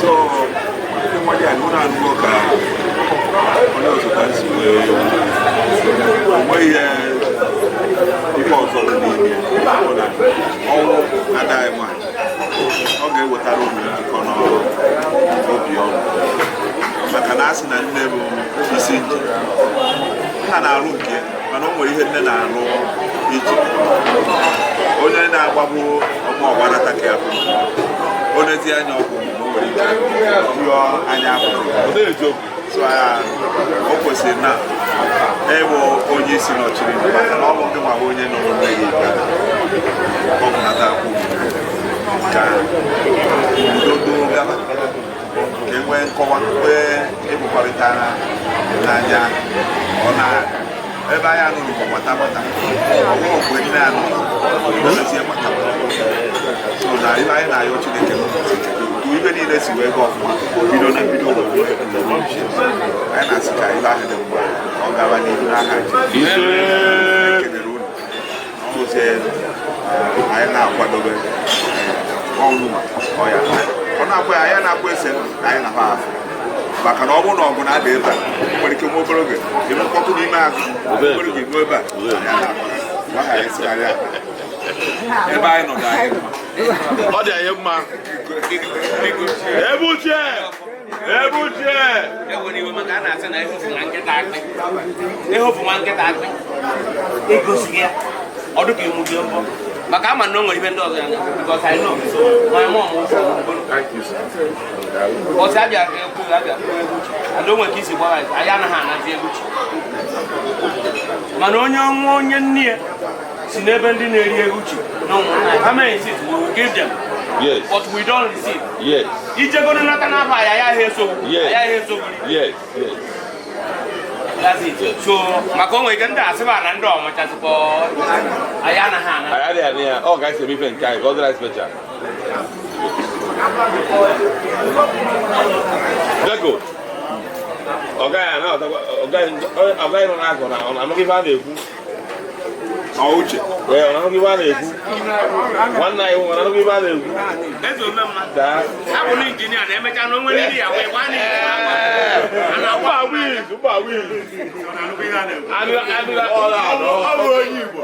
S14: So, nobody I don't know ka onye ọzọ ka nsi wee onweghị ife ọzọ dị n'ime ya ọnwụ adaghị nwaanyị ọ ga-ewetara unu njikọ n'obi ọnụ maka na a sị na nne bụ isi nje nna na-alụ nke mana o nwere ihe nne na-alụ ije onye na-agbagbu ọmụ ọgbarata ka ya bụ onye ti anya ọgwụ o nwere ike yọọ anya akwụkwọ so o kwesịrị na ịbụ onye isi nọchiri maka na ọ bụ ndị nwa onye nọ nne gị ọ bụ nata akwụ ka udo doo gaba ka e nwee nkọwa nwee ịbụkọrịta n'anya ọ na ebe anyị anụrụ bụ gbata gbata ọnwụ mgbe nne anụ emezie gbata gbata so na ibe anyị na-ayọ Chineke ibe niile si wee gaa ọfụma bido na mbido anyị na-asị ka ibe ahụ dị mma ọ gaba n'ihu n'aha Jizọs ekelere unu ọrụzie anyị na-akwadobe ọnwụ ọya ọ na-akwa ya na-akwa ese anyị na afọ maka na ọ bụrụ na ọgụ na-ada ebe a nwere ike nwa obere oge ịnụ mkpọtụ n'ime azụ obere oge nwe ebe a ya na-akwa ya esikarị aka Ebe anyị nọ dị anyị mma.
S1: Ọ dị anyị mma. Ebuche! Ebuche!
S15: Ewere iwe maka a na-asị na ehofu nwa nkịta akpị. Ehofu nwa nkịta akpị. Egosighị ya. Ọ dịka imu gị mbọ. Maka ama na o nwere ibe ndị ọzọ ya na because I know. So my mom also.
S4: Thank you, sir.
S15: Ọsị abịa ekwu abịa kwuo egwu chi. And o nwere ka isi gbawa anyị anaghị anazi egwu chi. Mana onye nwa onye nne ya si n'ebe ndị na-eri egwu chi na ụmụnna ya. How many insist we will give them.
S1: Yes.
S15: But we don't receive.
S1: Yes.
S15: Ijegoro nata n'afọ anyị anyị ahịa esogbu.
S1: Yes.
S15: Anyị ahịa esogbu.
S1: Yes. Yes.
S15: That's it. So maka o nwere ike ndị asịba na ndị ọmụchasịkwa anyị anaghị ana.
S1: Anyị adịghị anị ya. Ọ ga-esi eme ife nke anyị ka ọ dịrị anyị special. Beko. Ọ gaghị ana ọ gaghị nọ n'akụ na ọ na-anụghị ife a na-ekwu.
S14: Ọ uche.
S1: Ee, ọ na-anụghị ife a na-ekwu. Nwanne anyị nwe ọ na-anụghị ife a na-ekwu.
S15: Eze omemma.
S1: Daa.
S15: Abụ na injinia na-emecha na onwe ndị ya wee gwa na
S1: Mba wiz, mba wiz.
S14: Ọ bụ onye Igbo.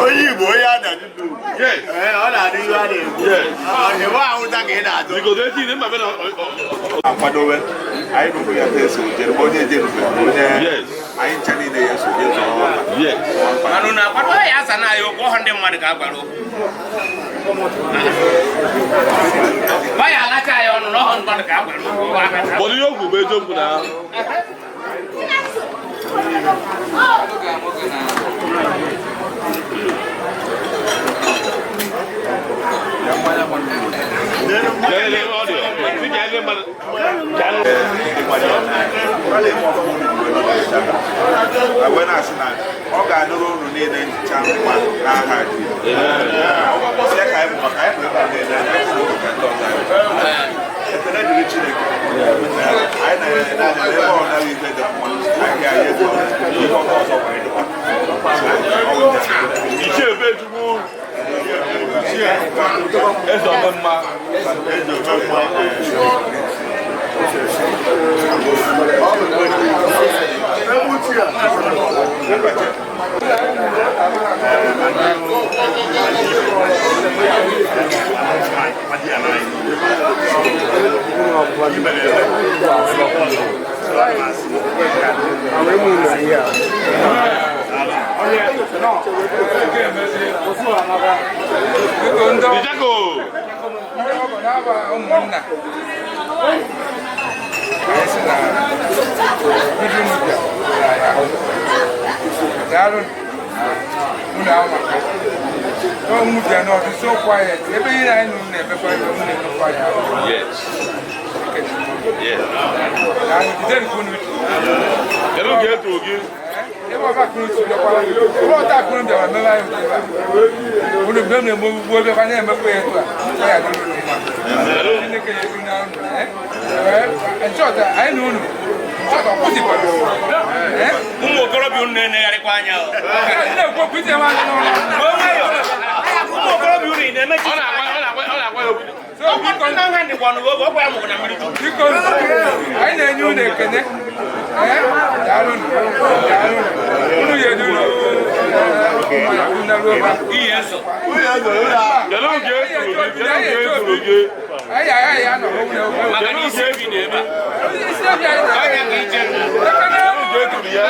S3: Onye Igbo onye a na-adị ndụ. Ọ na-adị ihe a na-ekwu. Ebe ahụta ka ị na-atụ.
S14: Akwadowe anyị nụrụ ya ka eso jere onye ejerube onye anyị ncha niile ya eso jee zọrọ ọka.
S15: Mana unu akwado ya asa na anyị okwu ọha ndị mmadụ ka a gwara okwu. Gba ya alacha anyị ọnụ na ọha mmadụ ka a gwara okwu.
S1: Bọdụ ihe okwu bụ eziokwu na
S14: wee na-asị na ọ ga-adịrị unu niile ncha mma n'aha Jizọs. Ya ka anyị bụ maka anyị bụ ebe a na-ele anya ka ndị ọzọ anyị. Ekele dịrị Chineke. Anyị na-ele anya n'ebe ọ naghị ife dị mma. Anyị ga-enye ego ihe ọzọ ọzọ wee dịkwa.
S1: Ichie Ebechukwu. Eze Omemma.
S14: Eze Omemma.
S1: Ijago.
S4: Ụmụnna anyị sị na ndị unu bịara anyị ahụ. Daalụ unu amaka. Unu bịa n'ọdụ so quiet. Ebe ihe anyị nụ na-emekwa ihe unu na-emekwa ya.
S1: Yes. Yes.
S4: Daalụ jidere ka unu ji.
S1: Kedu ka e toro gị?
S4: Ebe ọba kunu si bịakwara. Ebe ọta kunu bịara mewe anyị ụtọ ebe a. Unu bịa na-eme ugbo bịakwa na-emekwa ya etu a. Ọ ya dịrị unu mma. Chineke ya edu na unu. Nchọta anyị na unu. Nchọta ọkwụsịkwara.
S15: Ụmụ okorobịa unu na-enegharịkwa anya.
S4: Na-ekwu okwu ite nwa n'ụlọ.
S15: Ụmụ okorobịa unu na-emechi.
S1: Ọ na-agwa ya okwu.
S4: Biko, anyị na-enye unu ekene. Daalụ daalụ. Unu ya edu
S1: Kedu ka e toro gị? Kedu ka e toro gị?
S4: Anyị aghaghị anọ
S15: Maka na isi ebi na ebe a.
S4: Isi ebi anyị na
S15: Ọnya ka ije.
S1: Kedu ka e toro ya?